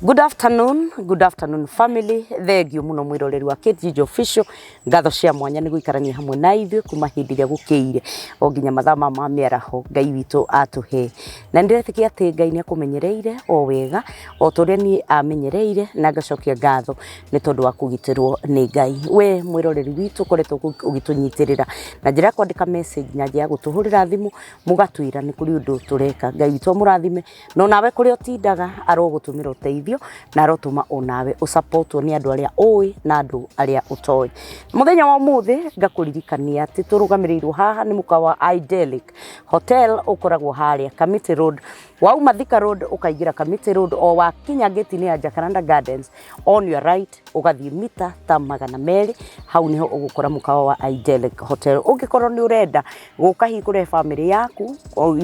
Good afternoon, good afternoon family. Thengiũ mũno mwĩroreri wa Kate Gigi Official. Ngatho cia mwanya nĩ gũikarania hamwe na ithuĩ kuma hĩndĩ ĩrĩa gũkĩire o nginya mathaa ma ma mĩaraho Ngai witũ atũhe. Na nĩ ndĩretĩkia atĩ Ngai nĩ akũmenyereire o wega o ta ũrĩa niĩ amenyereire na ngacokia ngatho nĩ tondũ wa kũgitĩrwo nĩ Ngai. We mwĩroreri witũ ũkoretwo ũgĩtũnyitĩrĩra na njĩra ya kwandĩka message na njĩra ya gũtũhũrĩra thimũ mũgatwĩra nĩ kũrĩ ũndũ tũreka. Ngai witũ amũrathime. No nawe kũrĩa ũtindaga arogũtũmĩra ũteithio na arotũma onawe ũsapotwo nĩ andũ arĩa ũĩ na andũ arĩa ũtoĩ. Mũthenya wa ũmũthĩ ngakũririkania atĩ tũrũgamĩrĩirwo haha nĩ mũkawa wa Idyllic Hotel ũkoragwo harĩa Kamiti Road. Wauma Thika Road ũkaingĩra Kamiti Road o wakinya gate-inĩ ya Jacaranda Gardens on your right ũgathiĩ mita ta 200, hau nĩho ũgũkora mũkawa wa Idyllic Hotel. Ũngĩkorwo nĩ ũrenda gũka hihi kũrehe bamĩrĩ yaku,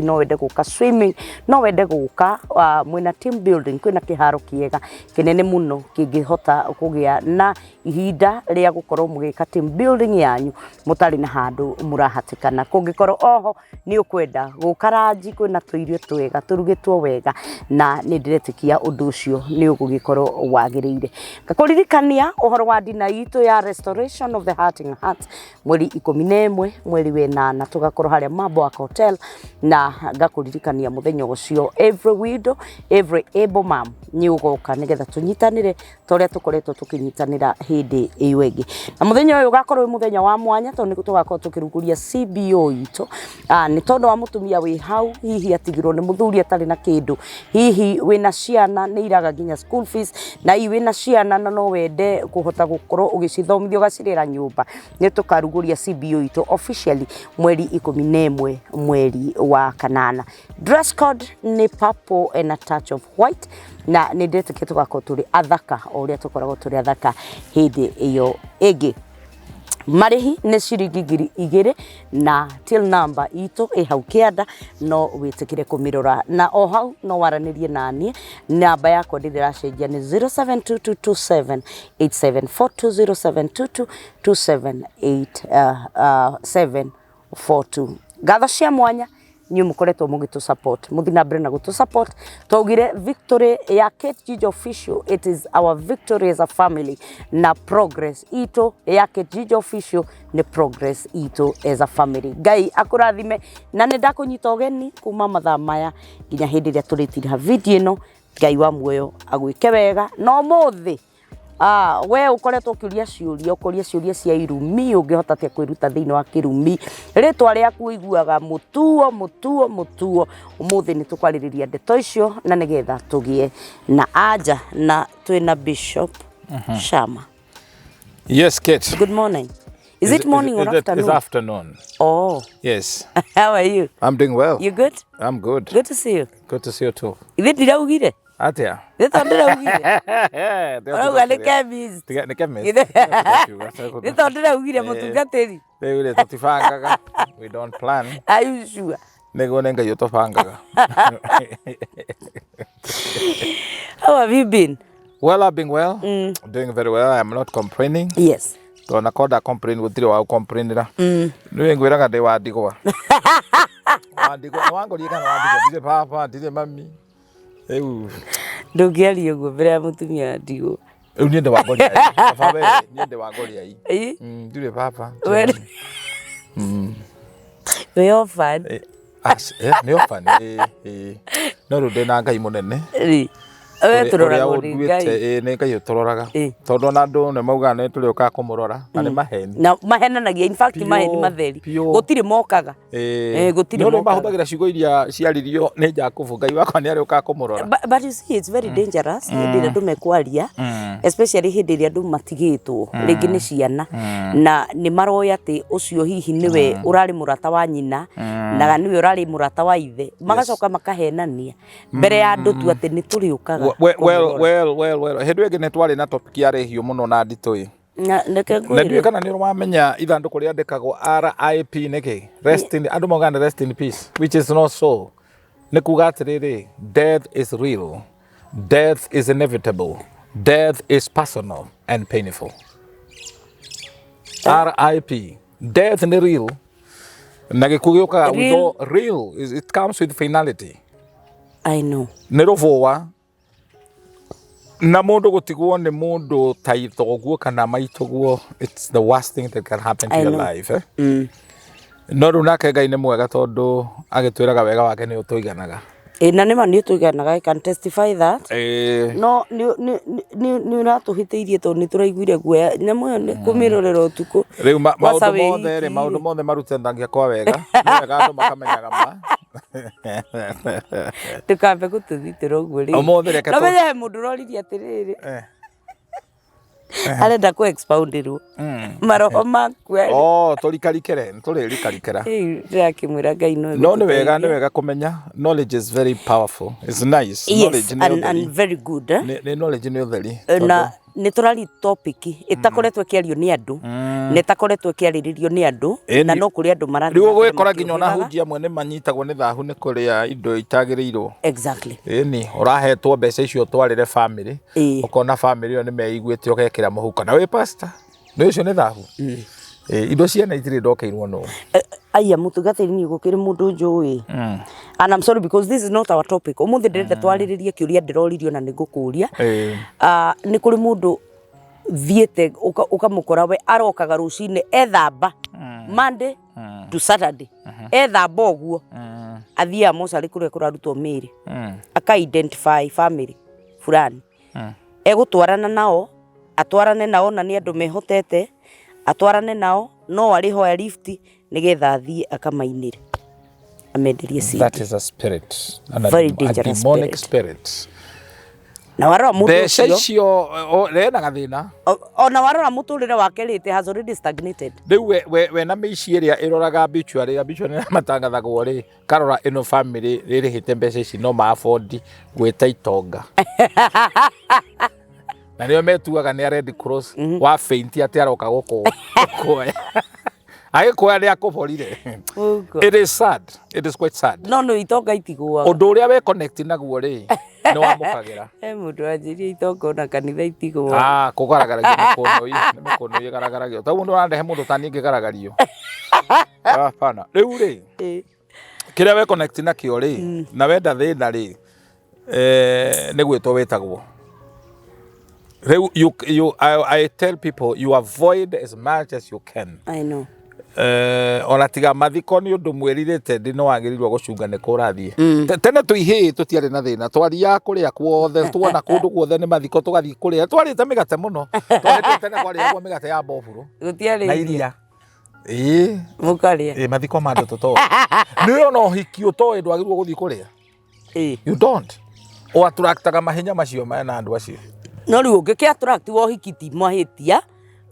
no wende gũka swimming, no wende gũka mwĩna team building, kwĩna kĩharo kĩega kĩnene mũno kĩngĩhota kũgĩa na ihinda rĩa gũkorwo mũgĩka team building yanyu mũtarĩ na handũ mũrahatĩkana. Kũngĩkorwo oho nĩ ũkwenda gũka ranji, kwĩna tũirio twega tũrugĩtwo wega na nĩ ndĩretĩkia ũndũ ũcio nĩ ũgũgĩkorwo wagĩrĩire. Ngakũririkania ũhoro wa ndina itũ ya Restoration of the Hurting Heart mweri 11 mweri wenana tũgakorwo harĩa Maboak Hotel, na ngakũririkania mũthenya ũcio every widow, every able mom nĩ ũgoka nĩgetha tũnyitanĩre ta ũrĩa tũkoretwo tũkĩnyitanĩra hĩndĩ ĩyo ĩngĩ. Na mũthenya ũyũ ũgakorwo wĩ mũthenya wa mwanya tondũ nĩ tũgakorwo tũkĩrugũria CBO itũ. Nĩ tondũ wa mũtumia wĩ hau hihi atigirwo nĩ mũthuri atarĩ na kĩndũ, hihi wĩna ciana nĩ iraga nginya school fees, na hihi wĩna ciana na no wende kũhota gũkorwo ũgĩcithomithia ũgacirĩra nyũmba, nĩ tũkarugũria CBO itũ officially mweri 11 mweri wa kanana. Dress code nĩ purple and a touch of white, na nĩ ndĩretĩkia tũgakorwo tũrĩ athaka o ũrĩa tũkoragwo tũrĩ athaka hĩndĩ ĩyo ĩngĩ. Marĩhi nĩ ciringi 2000 na till number itũ ĩ hau kĩanda, no wĩtĩkĩre kũmĩrora, na o hau no waranĩrie naniĩ. Namba yakwa ndĩrĩ ĩracenjia, nĩ 0722278742, 0722278742. Ngatho cia mwanya inyuĩ mũkoretwo mũgĩtũ support, mũthiĩ na mbere na gũtũ support. Twaugire victory ya Kate Gigi Official, it is our victory as a family, na progress itũ ya Kate Gigi Official nĩ progress itũ as a family. Ngai akũrathime, na nĩ ndakũnyita ũgeni kuma mathaa maya nginya hĩndĩ ĩrĩa tũrĩtiriha video ĩno. Ngai wa muoyo agwĩke wega. Na ũmũthĩ we ũkoretwo ũkĩũria ciũria, ũkoria ciũria cia irumi, ũngĩhota atĩa kwĩruta thĩinĩ wa kĩrumi, rĩtwa rĩaku ũiguaga mũtuo mũtuo mũtuo. Ũmũthĩ nĩ tũkwarĩrĩria ndeto icio na nĩgetha tũgĩe na anja, na twĩna Bishop Shama. Yes, Kate. Good morning. Is it morning or afternoon? It's afternoon. Oh. Yes. How are you? I'm doing well. You good? I'm good. Good to see you. Good to see you too. Ithe ndiraugire. Atia? Nĩ tondũ ndĩraugire. Ũrauga nĩ chemist. Nĩ chemist. Nĩ tondũ ndĩraugire mũtungatĩri. Rĩu rĩ tũtibangaga. We don't plan. Are you sure? Nĩguo nĩ Ngai ũtũbangaga. How have you been? Well, I've been well. Doing very well. I'm not complaining. Yes. Tondũ na konda complain gũtirĩ wa gũcomplainĩra. Nĩ ngwĩraga ndĩ wa ndigwa. Wa ndigwa, nĩ wangũria kana wa ndigwa. Ndirĩ baba, ndirĩ mami. Rĩu Ndũngĩaria ũguo mbere ya mũtumia wa ndigwa. Rĩu niĩ ndĩ wa ngoriai. Baba we, niĩ ndĩ wa ngoriai. Ĩ? Ndirĩ baba. We wĩ orphan. Nĩ orphan, ĩ. No rĩu ndĩ na Ngai mũnene. Rĩ. We tũroragwo nĩ Ngai. Ĩ, nĩ Ngai ũtũroraga. Tondũ ona andũ nĩ maugaga nĩ tũrĩũkaga kũmũrora, na nĩ maheni. Na mahenanagia, in fact maheni matheri. Gũtirĩ mokaga. Gũtirĩ No rĩu mokaga. mahũthagĩra ciugo iria ciaririo nĩ Jakubu, Ngai wakwa nĩ arĩũkaga kũmũrora. But you see it's very dangerous hĩndĩ ĩrĩa andũ mekwaria, especially hĩndĩ ĩrĩa andũ matigĩtwo rĩngĩ nĩ ciana na nĩ maroĩ atĩ ũcio hihi nĩwe ũrarĩ mũrata wa nyina na nĩwe ũrarĩ mũrata wa ithe, magacoka makahenania mbere ya andũ tu atĩ nĩ tũrĩũkaga Well, well, kũmũrora. well, well, well. Hĩndĩ ĩyo ĩngĩ nĩ twarĩ na topic yarĩ hiũ mũno na nditũ ĩ. Na reke Na ndiũĩ ngwĩre. kana nĩ wamenya ithandũkũ rĩandĩkagwo RIP nĩkĩ? Rest in, andũ maugaga nĩ rest in peace, which is not so. Nĩ kuga atĩrĩrĩ, death is real, death is inevitable, death is personal and painful. RIP. Death nĩ real, na gĩkuũ gĩũkaga with Real. all, real, it comes with finality. I know. Nĩ rũbũa. Na mũndũ gũtigwo nĩ mũndũ ta ithoguo kana maitũguo, it's the worst thing that can happen to I your know. life, eh? No rĩu nake Ngai nĩ mwega tondũ agĩtwĩraga wega wake nĩ ũtũiganaga. Ĩ, na nĩma nĩ ũtũiganaga, I can testify that. Ĩĩ. No nĩ ũratũhĩtĩirie tondũ nĩ tũraiguire guoya nyamũ ĩyo nĩ kũmĩrorera ũtukũ. Rĩu Kwanza maũndũ wĩ mothe rĩ, iki maũndũ rĩ. mothe marutithangia kwa wega, nĩ wega andũ makamenyaga ma. Ndũkambe gũtũthitĩra ũguo rĩngĩ. Ũmũthĩ reke No tũ menye he mũndũ ũroririe atĩrĩrĩ, Eh. arenda kũ expoundĩrwo maroho makua. Oh, tũrikarikĩre, tũrĩrikarikĩra. Rĩu ndĩrakĩmwĩra Ngai no No nĩ wega, nĩ egũtũteithia. wega kũmenya knowledge is very powerful. It's nice. Yes, Knowledge nĩ and ũtheri. very good, eh? Nĩ knowledge nĩ ũtheri. Na nä tå rari topic ĩtakoretwo ĩkĩario nĩ andũ na ĩtakoretwo ĩkĩarĩrĩrio nĩ andũ, na Ĩni. no kũrĩ andũ marathiĩ Rĩu na mbere ũgwĩkora nginya ona makĩũhĩgaga. hunjia amwe nĩ manyitagwo nĩ thahu nĩ kũrĩa indo itagĩrĩirwo. Exactly. Ĩni, ũrahetwo mbeca icio ũtwarĩre family, ũkona family ĩyo nĩ meiguĩte ũgekĩra mũhuko na wĩ pastor. Nĩ ũcio nĩ thahu. Ĩ, indo ciene itirĩ ndokeirwo nũ. Aya mũtungatĩri, niĩ gũkĩrĩ mũndũ njũĩ, and I'm sorry because this is not our topic ũmũthĩ. Ndĩrenda twarĩrĩrie kĩũria ndĩroririo na nĩ ngũkũria. Ah, nĩ kũrĩ mũndũ thiĩte ũkamũkora we arokaga rũcinĩ ethamba Monday to Saturday, ethamba ũguo athiaga mocarĩ kũrĩa kũrarutwo mĩĩrĩ, aka identify family fulani egũtwarana nao, atwarane nao na nĩ andũ mehotete, atwarane nao no arĩhoya lift nĩgetha athiĩ akamainĩre, amenderie CD. That is a spirit. An Very a dangerous demonic spirit. Na warora mũndũ Mbeca ũcio icio rena gathĩna. Ona warora mũtũrĩre wake rĩ, it has already stagnated. Rĩu we na mĩici ĩrĩa ĩroraga obituary, obituary nĩ matangathagwo rĩ, karora ĩno family rĩrĩhĩte mbeca ici no ma afford gwĩta itonga. Na nĩo metuaga nĩ a Red Cross wa faint atĩ aroka gũkũoya. Agĩkuoya nĩ akũborire. Ũguo. It is sad. It is quite sad. No nĩ itonga itigũaga. Ũndũ ũrĩa we connect naguo rĩ, nĩ wamũkagĩra. He mũndũ wanjĩria itonga ona kanitha itigũaga. Ah, kũgaragaragia mĩkũnũi, nĩ mĩkũnũi ĩgaragaragio. Ta mũndũ ũrandehe mũndũ ta niĩ ngĩgaragario. Hapana. Rĩu rĩ, kĩrĩa we connect nakĩo rĩ, na wenda thĩna rĩ, nĩ gwĩtwo wĩtagwo. Rĩu I tell people you avoid as much as you can. I know. Ona tiga mathiko nĩ ũndũ mwĩrirĩte ndĩ nĩ wagĩrĩirwo gũcunga nĩ kũ ũrathiĩ. Tene twĩ ihĩĩ tũtiarĩ na thĩna, twathiaga kũrĩa kuothe, tuona kũndũ guothe nĩ mathiko tũgathiĩ kũrĩa, twarĩte mĩgate mũno. Twarĩte tene kwarĩagwo mĩgate ya mbobũrũ Gũtiarĩ na irio. iria. Ĩĩ. Mũkarĩa. Ĩĩ, mathiko ma andũ tũtoĩ. Nĩ ona ũhiki ũtoĩ ndwagĩrĩirwo gũthiĩ kũrĩa. You don't. O attractaga mahinya macio mena andũ acio. No rĩu ũngĩkĩ attract wa ũhiki ti mahĩtia,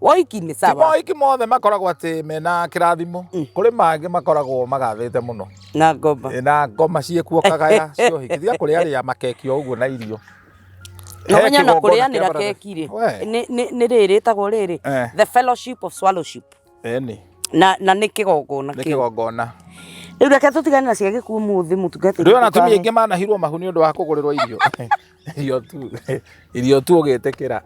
wa ũhiki nĩ Ti sawa. mohiki mothe makoragwo atĩ mena kĩrathimo. Kũrĩ mangĩ makoragwo magathĩte mũno. Na ngomba. Ĩ, na ngoma ciĩkuo kagaya cia ũhiki. Tiga kũrĩa rĩa makeki o ũguo na irio. No He menya na kĩgongona kũrĩanĩra kĩa baratha. keki rĩ, We. nĩ rĩrĩ rĩtagwo rĩrĩ, the fellowship of swallowship. Ĩni. Na nĩ kĩgongona Nĩ kĩu. kĩgongona. Rĩu reke tũtigane na cia gĩkuũ mũthĩ mũtungatĩri. Rĩu ona atumia aingĩ manahirwo mahu nĩ ũndũ wa kũgũrĩrwo irio. Irio tu. Irio tu ũgĩtĩkĩra.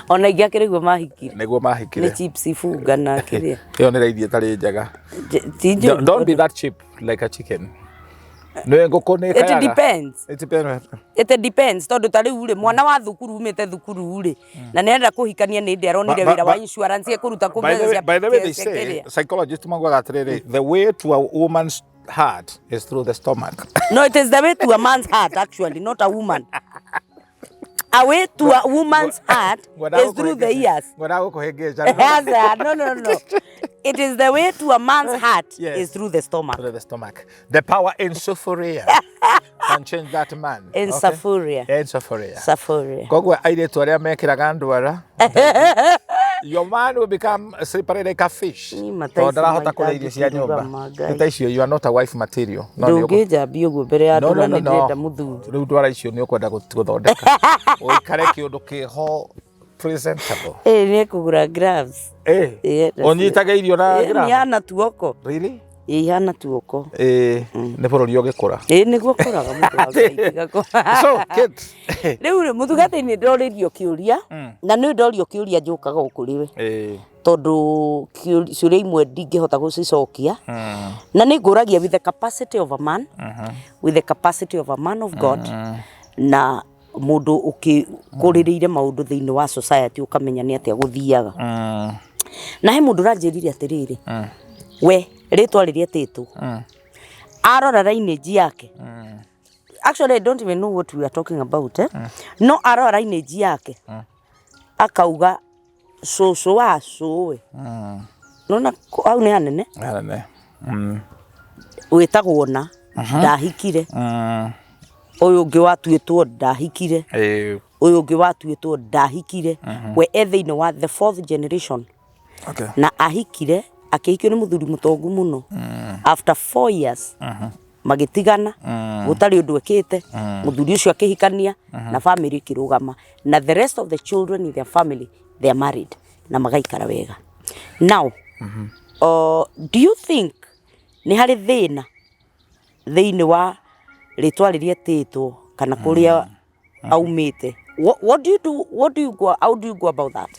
Ona ingĩ akĩrĩ guo mahikire. Nĩguo mahikire. Nĩ chips ibunga na kĩrĩa. Ĩyo nĩ raithi ĩtarĩ njega. Ti njũru. Don't be that cheap like a chicken. Nĩ ngũkũ nĩ It ĩkayaga. depends. It depends. It depends tondũ ta rĩu rĩ, mwana wa thukuru umĩte thukuru rĩ, na nĩ arenda kũhikania nĩ ndĩ aronire wĩra wa insurance ekũruta kũ By the mbeca way, cia by the way, they cia say kĩrĩa. psychologists maugaga atĩrĩrĩ, the way to a woman's heart is through the stomach. No, it is the way to a man's heart actually, not a woman. A way to a woman's heart is through the ears. Ngwendaga gũkũhĩngĩca. Aca, no, no, no. It is the way to a man's heart is through the stomach. Through the stomach. The power in sufuria can change that man. In Okay? sufuria. In sufuria. Sufuria. Koguo airĩtu arĩa mekĩraga ndwara, your man will become slippery like a fish. Ni mata Tondũ ici ndarahota kũrĩa irio cia maitangĩkiruga nyũmba. ma Ngai. Nĩ ta icio, you are not a wife material. No, nĩ ũkũ- Ndũngĩnjambia ũguo mbere ya No, andũ no, na no, nĩ no. ndĩrenda mũthuri. Rĩu ndwara icio nĩ ũkwenda gũthondeka ũikare kĩũndũ kĩho presentable. Ĩ, nĩ ekũgũra gloves. Eh, Ĩ, ũnyitage irio na Ĩ, nĩ glove? ihana tuoko. Really? Ĩ, ihana tuoko. Ĩ, nĩ bũrũri ũgĩkũra. Ĩ, nĩguo kũraga mũndũ wa Ngai, tiga So, kids. Rĩu rĩ, mũtungatĩri, nĩ ndorĩrio kĩũria, na nĩ ndorio kĩũria njũkaga o kũrĩ we tondũ ciũria imwe ndingĩhota gũcicokia, na nĩ ngũragia with the capacity of a man, with the capacity of a man of God, na Mũndũ ũkĩkũrĩrĩire maũndũ thĩinĩ wa society, ũkamenya nĩ atĩa gũthiaga. Na he mũndũ ũranjĩrire atĩrĩrĩ, we rĩtwa rĩrĩa etĩtwo, arora lineage yake, actually I don't even know what we are talking about, eh? No arora lineage yake akauga cũcũ wa cũwe, nona hau nĩ hanene. Hanene. Wĩtagwo na ndahikire, ũyũ ũngĩ watuĩtwo ndahikire, ũyũ ũngĩ watuĩtwo ndahikire. We e thĩinĩ wa the fourth generation. Na ahikire, akĩhikio nĩ mũthuri mũtongu mũno. After 4 years magĩtigana, gũtarĩ ũndũ ekĩte. Mũthuri ũcio akĩhikania na family ĩkĩrũgama, na the rest of the children in their family, they are married na magaikara wega. Now, do you think nĩ harĩ thĩna thĩinĩ wa rĩtwa rĩrĩa etĩtwo kana kũrĩa aumĩte? What do you do? What do you go How do you go about that?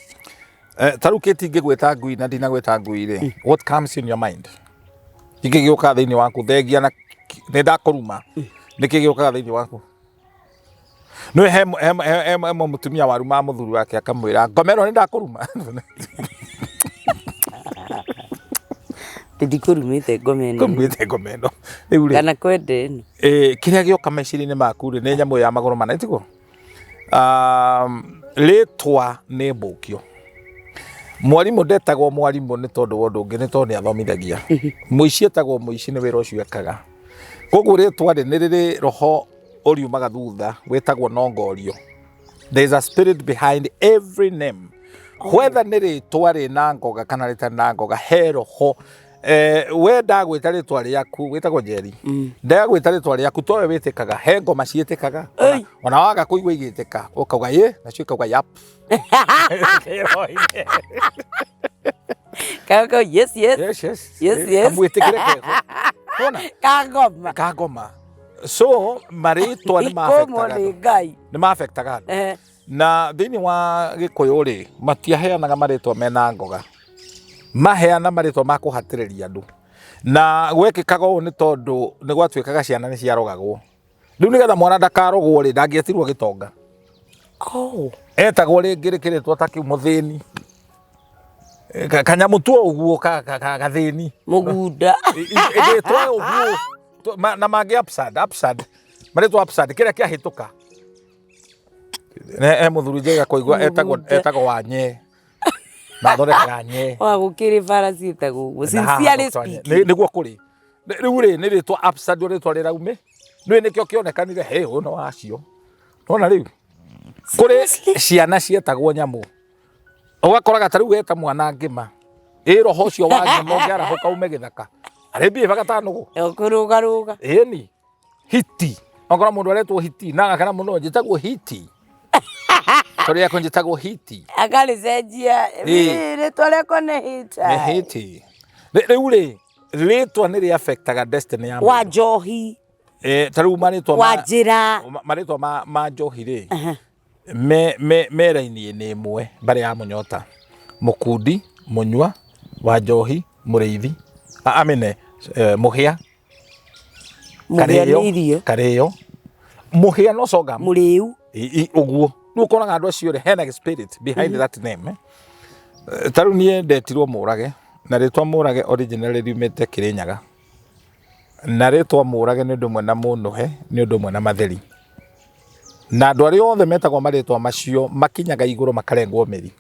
Ta rĩu kĩti ingĩgwĩta ngui na ndinagwĩta ngui rĩ, what comes in your mind? Gĩkĩ gĩũkaga thĩinĩ waku thengia na nĩ ndakũruma, nĩkĩ gĩũkaga thĩinĩ waku? Nĩ he mũtumia warumaga mũthuri wake akamwĩra, "Ngomero, nĩ ndakũruma." Ndikũrumĩte ngome ĩno. Kũrumĩte ngome ĩno rĩu rĩ. Kana kwende ĩno. Kĩrĩa gĩoka meciria-inĩ maku rĩ, nĩ nyamũ ya magũrũ mana, tiguo? Rĩtwa nĩ mbũkio. Mwarimũ ndetagwo mwarimũ nĩ tondũ wa ũndũ ũngĩ, nĩ tondũ nĩ athomithagia. Mũici etagwo mũici nĩ wĩra ũcio ekaga. Koguo rĩtwa rĩ, nĩ rĩrĩ roho ũriumaga thutha wĩtagwo nongorio. There is a spirit behind every name, whether nĩ rĩtwa rĩna ngoga kana rĩtarĩ na ngoga, he roho. We ndagwĩta rĩtwa rĩaku, wĩtagwo Njeri, ndagwĩta rĩtwa rĩaku towe wĩtĩkaga, he ngoma ciĩtĩkaga. Ona waga kũigua igĩtĩka, ũkauga ĩ, nacio ikauga yap. Kaka, yes. Yes. Yes. Kamwĩtĩkĩre keho. Wona? Kangoma. Kangoma. So marĩtwa nĩ Ikũmwo ma-affectaga nĩ andũ. Ngai. Nĩ ma-affectaga andũ. Na thĩinĩ wa Gĩkũyũ rĩ, matiaheanaga marĩtwa mena ngoga, maheana marĩtwa ma kũhatĩrĩria andũ. Na gwekĩkaga ũũ nĩ tondũ nĩ gwatuĩkaga ciana nĩ ciarogagwo. Rĩu nĩgetha mwana ndakarogwo rĩ, ndangĩetirwo gĩtonga. Etagwo rĩngĩ rĩkĩrĩtwo ta kĩu, mũthĩni. Kanyamũ tu o ũguo gathĩni. Mũgunda. Ĩgĩtwo ũguo. Na mangĩ absurd, absurd. Marĩtwa absurd, kĩrĩa kĩahĩtũka. He mũthuri njega kũigua etagwo Mũgunda. Etagwo Wanye. Na athondekaga nye. Wa gũkĩrĩ bara ciĩtagwo ũguo. Na haha Sincerely Dr. Nye. speaking. Nĩguo kũrĩ. Rĩu rĩ, nĩ rĩtwa absurd, rĩtwa rĩraume. Nĩ nĩkĩo kĩonekanire he ũyũ no wacio. Nona rĩu kũrĩ Seriously? ciana cietagwo nyamũ. Ũgakoraga ta rĩu weta mwana ngĩma. Ĩ roho ũcio wa ngĩma ũngĩarahũka ume gĩthaka. Arĩmbiĩbaga ta nũgũ. Ũkũrũgarũga. Ĩni hiti, okorwo mũndũ aretwo hiti na agakena mũno, njĩtagwo hiti, tondũ yakwa njĩtagwo hiti. Akarĩcenjia. Rĩtwa rĩakwa nĩ hita. Nĩ hiti. Rĩu rĩ, rĩtwa nĩ rĩ-affectaga destiny ya Wa mũndũ. njohi. Ta rĩu marĩtwa Wa njĩra. Marĩtwa ma njohi rĩ, me raini-inĩ ĩmwe, mbarĩ ya Mũnyota, Mũkundi, Mũnyua wa njohi, Mũrĩithi, amine, Mũhĩa. Mũhĩa nĩ irio. Karĩo, Mũhĩa no sorghum. Mũrĩu. Ũguo rĩu ũkoraga andũ acio rĩ, hena spirit behind that name, eh. Ta rĩu niĩ ndetirwo Mũrage, na rĩtwa Mũrage originally riumĩte Kĩrĩnyaga, na rĩtwa Mũrage nĩ ũndũ ũmwe na Mũnũhe, nĩ ũndũ ũmwe na Matheri, na andũ arĩa othe metagwo marĩtwa macio makinyaga igũrũ makarengwo mĩri.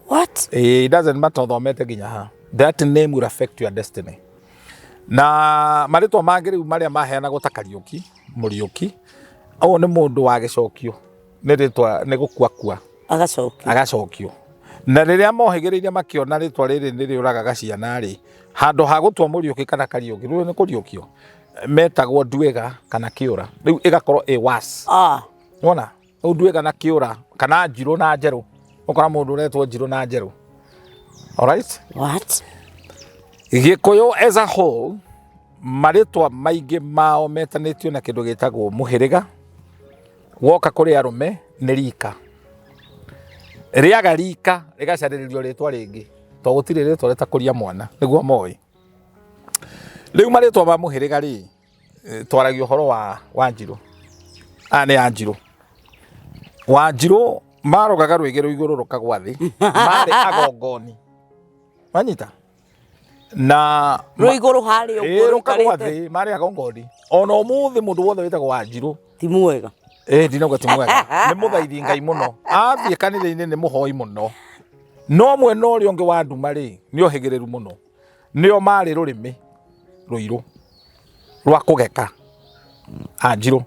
What? It doesn't matter ũthomete nginya ha, that name will affect your destiny. Na marĩtwa mangĩ rĩu marĩa maheanagwo ta Kariũki, Mũriũki, ũyũ nĩ mũndũ wa gĩcokio, nĩ rĩtwa nĩ gũkua kua. Agacokio. Agacokio. Na rĩrĩa mohĩgĩrĩire makĩona rĩtwa rĩrĩ nĩ rĩũragaga ciana rĩ, handũ ha gũtua Mũriũki kana Kariũki, rĩu nĩ kũriũkio, metagwo Nduĩga kana Kĩũra. Rĩu ĩgakorwo ĩ worse. Wona? Rĩu Nduĩga na Kĩũra kana Njirũ na Njerũ, ũkora mũndũ ũretwo Njirũ na Njerũ. Alright? What? Gĩkũyũ as a whole, marĩtwa maingĩ mao metanĩtio na kĩndũ gĩtagwo mũhĩrĩga. Woka kũrĩ arũme nĩ rika. Rĩaga rika rĩgacarĩrĩrio rĩtwa rĩngĩ, tondũ gũtirĩ rĩtwa rĩtakũria mwana, nĩguo moĩ. Rĩu marĩtwa ma mũhĩrĩga rĩ, twaragia ũhoro wa Wanjirũ. Aya nĩ Anjirũ. Wanjirũ marogaga rwĩgĩ rwa igũrũ rũkagwa thĩ, marĩ agongoni, wanyita na Rwĩ igũrũ harĩa Ĩĩ, ũguo rũkagwa rũikarĩte. thĩ, marĩ agongoni. Ona ũmũthĩ mũndũ wothe wĩtagwo Wanjirũ, Ti mwega. Ĩĩ, ndinauga ti mwega, nĩ mũthaithi Ngai mũno, athiĩ kanitha-inĩ nĩ mũhoi mũno, no mwena ũrĩa ũngĩ wa nduma rĩ, nĩ ohĩgĩrĩru mũno, nĩo marĩ rũrĩmĩ rũirũ rwa kũgeka. Anjirũ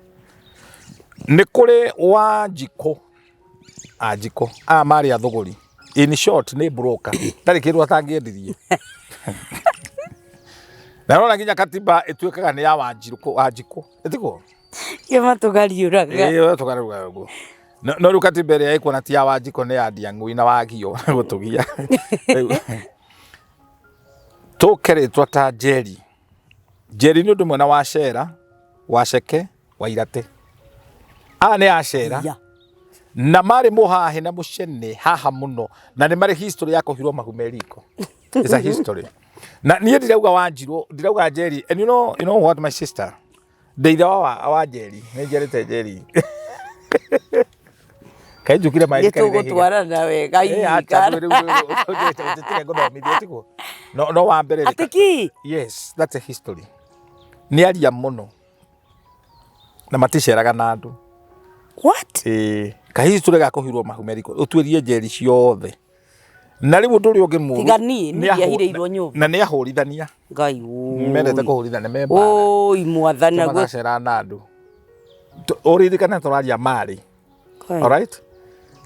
nĩ kũrĩ Wanjikũ, Anjikũ aya marĩ athũgũri, in short nĩ broker, ndarĩ kĩndũ atangĩendirie. Na rora nginya katiba ĩtuĩkaga nĩ ya Wanjirũ, Wanjikũ, ĩtiguo? Kĩma tũgariũraga. Ĩĩ, tũgariũraga ũguo. No no rĩu katiba ĩrĩa ĩkuona ti ya Wanjikũ, nĩ ya Ndiang'ui na Wagio gũtũgia. Rĩu tũke rĩtwa ta Njeri. Njeri nĩ ũndũ mwena wa Cera, Waceke, Wairate. Aya nĩ Acera. Na marĩ mũhahĩ na mũcene haha mũno, na nĩ marĩ history ya kũhirwo mahu me riko. It's a history. Na niĩ ndirauga Wanjirũ, ndirauga Njeri. And you know what, my sister? Ndeithe wa Njeri, nĩ njerĩte Njeri. Kaĩ njukire maĩ Nĩ njikarĩre ihiga. tũgũtwarana wega. Eh, acha rĩu rĩu ngũthomithie tiguo. No no wa mbere rĩ, Atĩ ki? Yes, that's a history. Nĩ aria mũno. Na maticeraga na andũ. What? Ĩĩ, ka history ga kũhirwo mahu me riko. Ũtuĩrie Njeri ciothe. Na rĩu ũndũ ũrĩa ũngĩ mũru. Tiga niĩ, nĩ niĩ ndiahirĩirwo nyũmba. Na nĩ ahũrithania. Ngai ũĩ. Mendete kũhũrithania me mbara. Ũi mwathani naguo. Maracera na andũ. Ũririkane tũraria marĩ. Alright?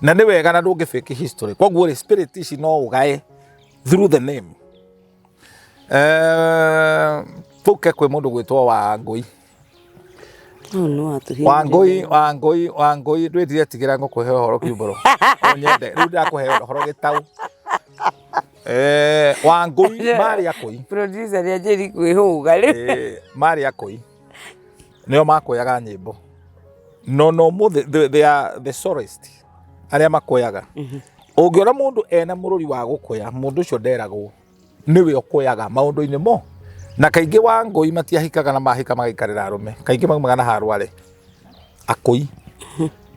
Na nĩ wega na ndũngĩ fake history. Koguo rĩ, spirit ici no ũgae through the name. Tũke kwĩ mũndũ gwĩtwo Wangũi. Wangũi, Wangũi, Wangũi, ndwĩtire tigĩra ngũkũhe ũhoro kiumbũro. Ũnyende, rĩu ndĩrakũhe ũhoro gĩtaũ. Wangũi marĩ akũi. Producer nĩ anjĩri kwĩhũga rĩu. Marĩ akũi. Nĩo makũyaga nyĩmbo. No no mũthĩ, they are the sorest arĩa makũyaga. Ũngĩona mũndũ ena mũrũri wa gũkũya, mũndũ ũcio nderagwo. Nĩwe ũkũyaga maũndũ-inĩ mo. Na kaingĩ Wangũi matiahikaga na mahika magaikarĩra arũme. Kaingĩ maumaga na harware. Akũi.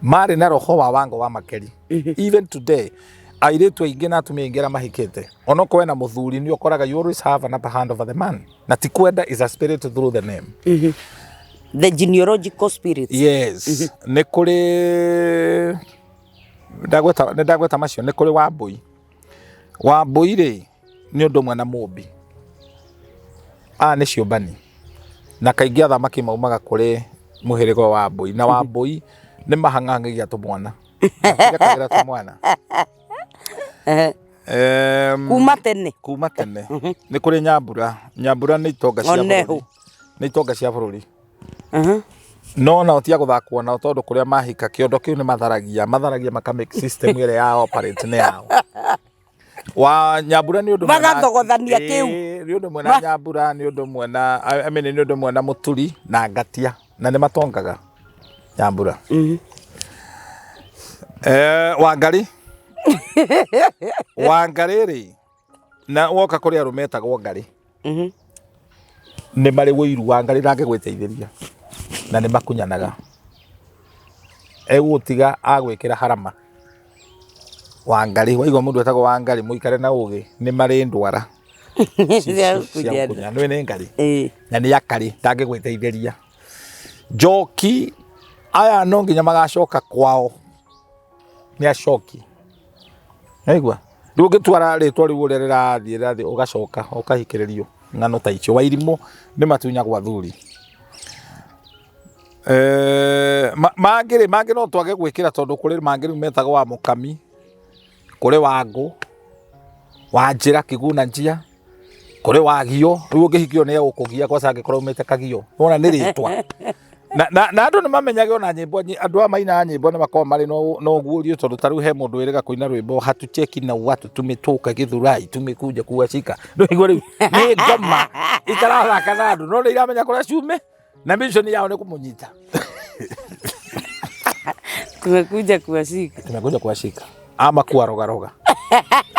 Marĩ na roho wa Wangũ wa Makeri. Even today, airĩtu aingĩ na atumia aingĩ arĩa mahikĩte, onokorwo ena mũthuri, nĩ ũkoraga you always have an upper hand over the man. Na ti kwenda, is a spirit through the name. The genealogical spirit. Yes. Nĩ kũrĩ ndagweta, nĩ ndagweta macio, nĩ kũrĩ Wambũi. Wambũi rĩ, nĩ ũndũ ũmwe na Mũmbi. Aya nĩ ciũmbani. Na kaingĩ athamaki maumaga kũrĩ mũhĩrĩga wa Wambũi. Na Wambũi nĩ mahang'ang'agia tũmwana. Matirekagĩra tũmwana. Kuma tene. Kuma tene. Nĩ kũrĩ Nyambura. Nyambura nĩ itonga cia bũrũri. Nĩ itonga cia bũrũri. No nao ti a gũthakwo nao, tondũ kũrĩa mahika kĩondo kĩu nĩ matharagia, matharagia maka make system ĩrĩa ya operate nĩ yao. Wa Nyambura nĩ ũndũ Magathogothania kĩu. Nĩ ũndũ mwena Nyambura, nĩ ũndũ mwena, I mean, nĩ ũndũ mwena Mũturi na Ngatia, na nĩ matongaga Nyambura. Wangari. Wangari rĩ, na woka kũrĩ arũme etagwo Ngarĩ. Nĩ marĩ ũiru wa Ngarĩ ndangĩgwĩteithĩria, na nĩ makunyanaga. Egũgũtiga agwĩkĩra harama. Wangari, waigua mũndũ etagwo Wangari, mũikare na ũgĩ, nĩ marĩ ndwara cia gũkunyana. Nĩũĩ nĩ Ngarĩ? Na nĩ akarĩ, ndangĩgwĩteithĩria. Njoki, aya no nginya magacoka kwao. Nĩ acoki. Waigua? Rĩu ũngĩtwara rĩtwa rĩu ũrĩa rĩrathiĩ rĩrathiĩ, ũgacoka ũkahikĩrĩrio ng'ano ta icio. Wairimũ nĩ matunyagwo athuri. Mangĩ rĩ, mangĩ no twage gwĩkĩra tondũ kũrĩ mangĩ rĩu metagwo wa mũkami, kũrĩ wangũ, wa njĩra kĩguna njia, kũrĩ wagio. Rĩu ũngĩhikio nĩ egũkũgia kwanza angĩkorwo umĩte kagio. Wona nĩ rĩtwa. Na andũ nĩ mamenyage ona nyĩmbo, andũ aya mainaga nyĩmbo nĩ makoragwo marĩ na ũguũrio, tondũ ta rĩu he mũndũ wĩrĩga kũina rwĩmbo hatucheki na watu tumetoka Githurai tumekuja kuwashika. Ndũigua rĩu nĩ ngoma itarathaka na andũ, no nĩ iramenya kũrĩa ciume na mission yao nĩ kũmũnyita. Tumekuja kuwashika. Tumekuja kuwashika. Ama kuwarogaroga.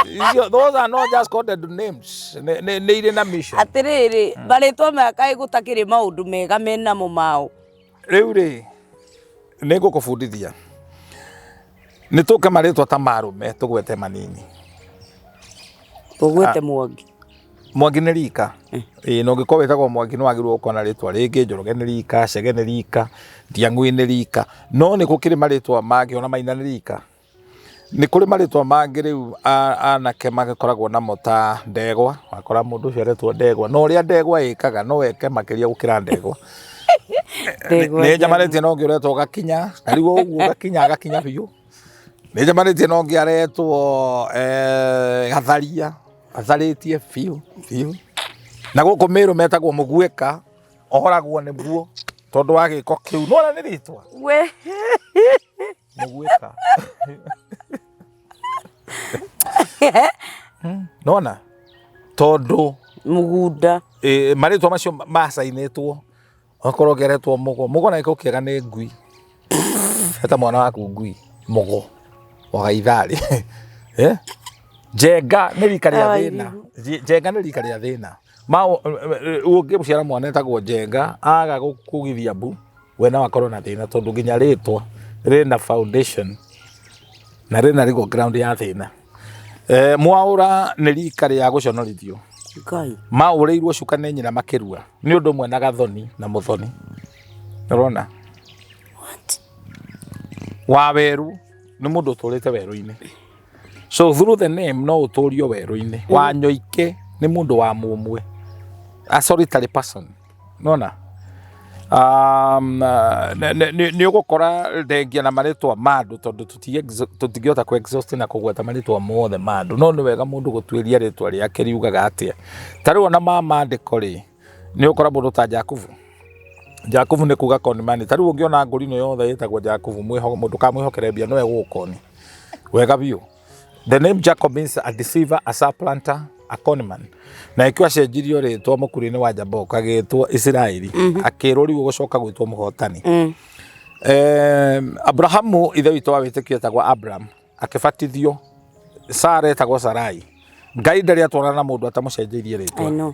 Icio, those are not just coded names. Nĩ irĩ na mission. Atĩrĩrĩ, marĩtwa maya kaĩ gũtakĩrĩ maũndũ mega menamo mao. Rĩu rĩ, nĩ ngũkũbundithia. Nĩ tũke marĩtwa ta marũme tũgwete manini. Tũgwete Mwangi. Mwangi nĩ rika. Ĩĩ na ũngĩkorwo wĩtagwo Mwangi nĩ wagĩrĩirwo gũkorwo na rĩtwa rĩngĩ. Njoroge nĩ rika, Chege nĩ rika, Ndiang'ui nĩ rika. No nĩ gũkĩrĩ marĩtwa mangĩ ona Maina nĩ rika. Nĩ kũrĩ marĩtwa mangĩ rĩu anake magĩkoragwo namo ta Ndegwa, wakora mũndũ ũcio aretwo Ndegwa. Na ũrĩa Ndegwa ĩkaga no eke makĩria gũkĩra Ndegwa. Nĩ njamanĩtie na ũngĩ ũretwo Gakinya, na rĩu ũguo Gakinya agakinya biũ. Nĩ njamanĩtie na ũngĩ aretwo Gatharia, atharĩtie biũ biũ. Na gũkũ Mĩrũ metagwo Mũguĩka, ohoragwo nĩguo tondũ wa gĩko kĩu. Nĩwona nĩ rĩtwa? We. Mũguĩka. Nona tondũ Mũgunda. Marĩtwa macio macainĩtwo okorwo ũngĩaretwo mũgo mũgo na gĩko kĩega nĩ ngui eta mwana waku ngui mũgo wagaitharĩ eh? Njenga nĩ rika rĩa thĩna. Njenga nĩ rika rĩa thĩna. Ũngĩciara mwana etagwo Njenga aga gũkugithia mbu we no akorwo na thĩna tondũ nginya rĩtwa rĩna foundation na rĩna legal ground ya thĩna. Mwaũra nĩ rika rĩa gũconorithio. Ngai. Maũrĩirwo cuka nĩ nyina makĩrua nĩ ũndũ ũmwe na gathoni na mũthoni. Ũrona? What? Waweru nĩ mũndũ ũtũrĩte werũ-inĩ. So through the name no ũtũrio werũ-inĩ. Wanyoike nĩ mũndũ wa mũmwe. A solitary person. Nona? Nĩ ũgũkora thengia na marĩtwa ma andũ tondũ tũtingĩhota kũ exhaust na kũgweta marĩtwa mothe ma andũ. No nĩ wega mũndũ gũtuĩria rĩtwa rĩake riugaga atĩa. Ta rĩu ona ma mandĩko rĩ, nĩ ũgũkora mũndũ ta Jakubu. Jakubu nĩ kuga con man. Ta rĩu ũngĩona ngũrinũ yothe ĩtagwo Jakubu, ndũkamwĩhokere mbia no egũgũkoni wega biũ. The name Jacob means a deceiver, a supplanter, a conman. Na ĩkĩo acenjirio rĩtwa mũkuru-inĩ wa Jabok agĩtwo Isiraeli. Akĩrwo rĩu ũgũcoka gwĩtwo mũhotani. Abrahamu ithe witũ wa wĩtĩkio etagwo Abraham akĩbatithio. Sara etagwo Sarai. Ngai ndarĩ atwarana na mũndũ atamũcenjeirie rĩtwa. I know.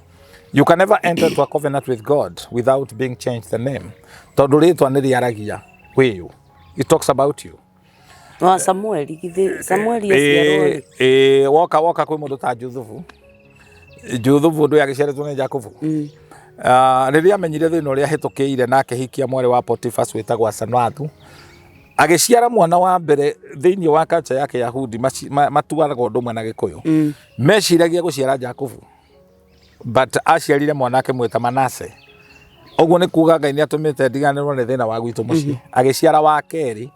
You can never enter to a covenant with God without being changed the name. Tondũ rĩtwa nĩ rĩaragia wĩyũ. It talks about you. Wa Samueli, githĩ Samueli aciarwo rĩ? Woka woka kwĩ mũndũ ta Juthubu. Juthubu ndũĩ agĩciarĩtwo nĩ Jakubu. Rĩrĩa amenyire thĩna ũrĩa ahĩtũkĩire na akĩhikia mwarĩ wa Potifas wĩtagwo Asenathu, agĩciara mwana wa mbere thĩinĩ wa culture ya Kĩyahudi matuaga ũndũ ũmwe na Gĩkũyũ. Meciragia gũciara Jakubu but aciarire mwana akĩmwĩta Manase. Ũguo nĩ kuga Ngai nĩ atũmĩte ndiganĩrwo nĩ thĩna wa gwitũ mũciĩ. Agĩciara wa kerĩ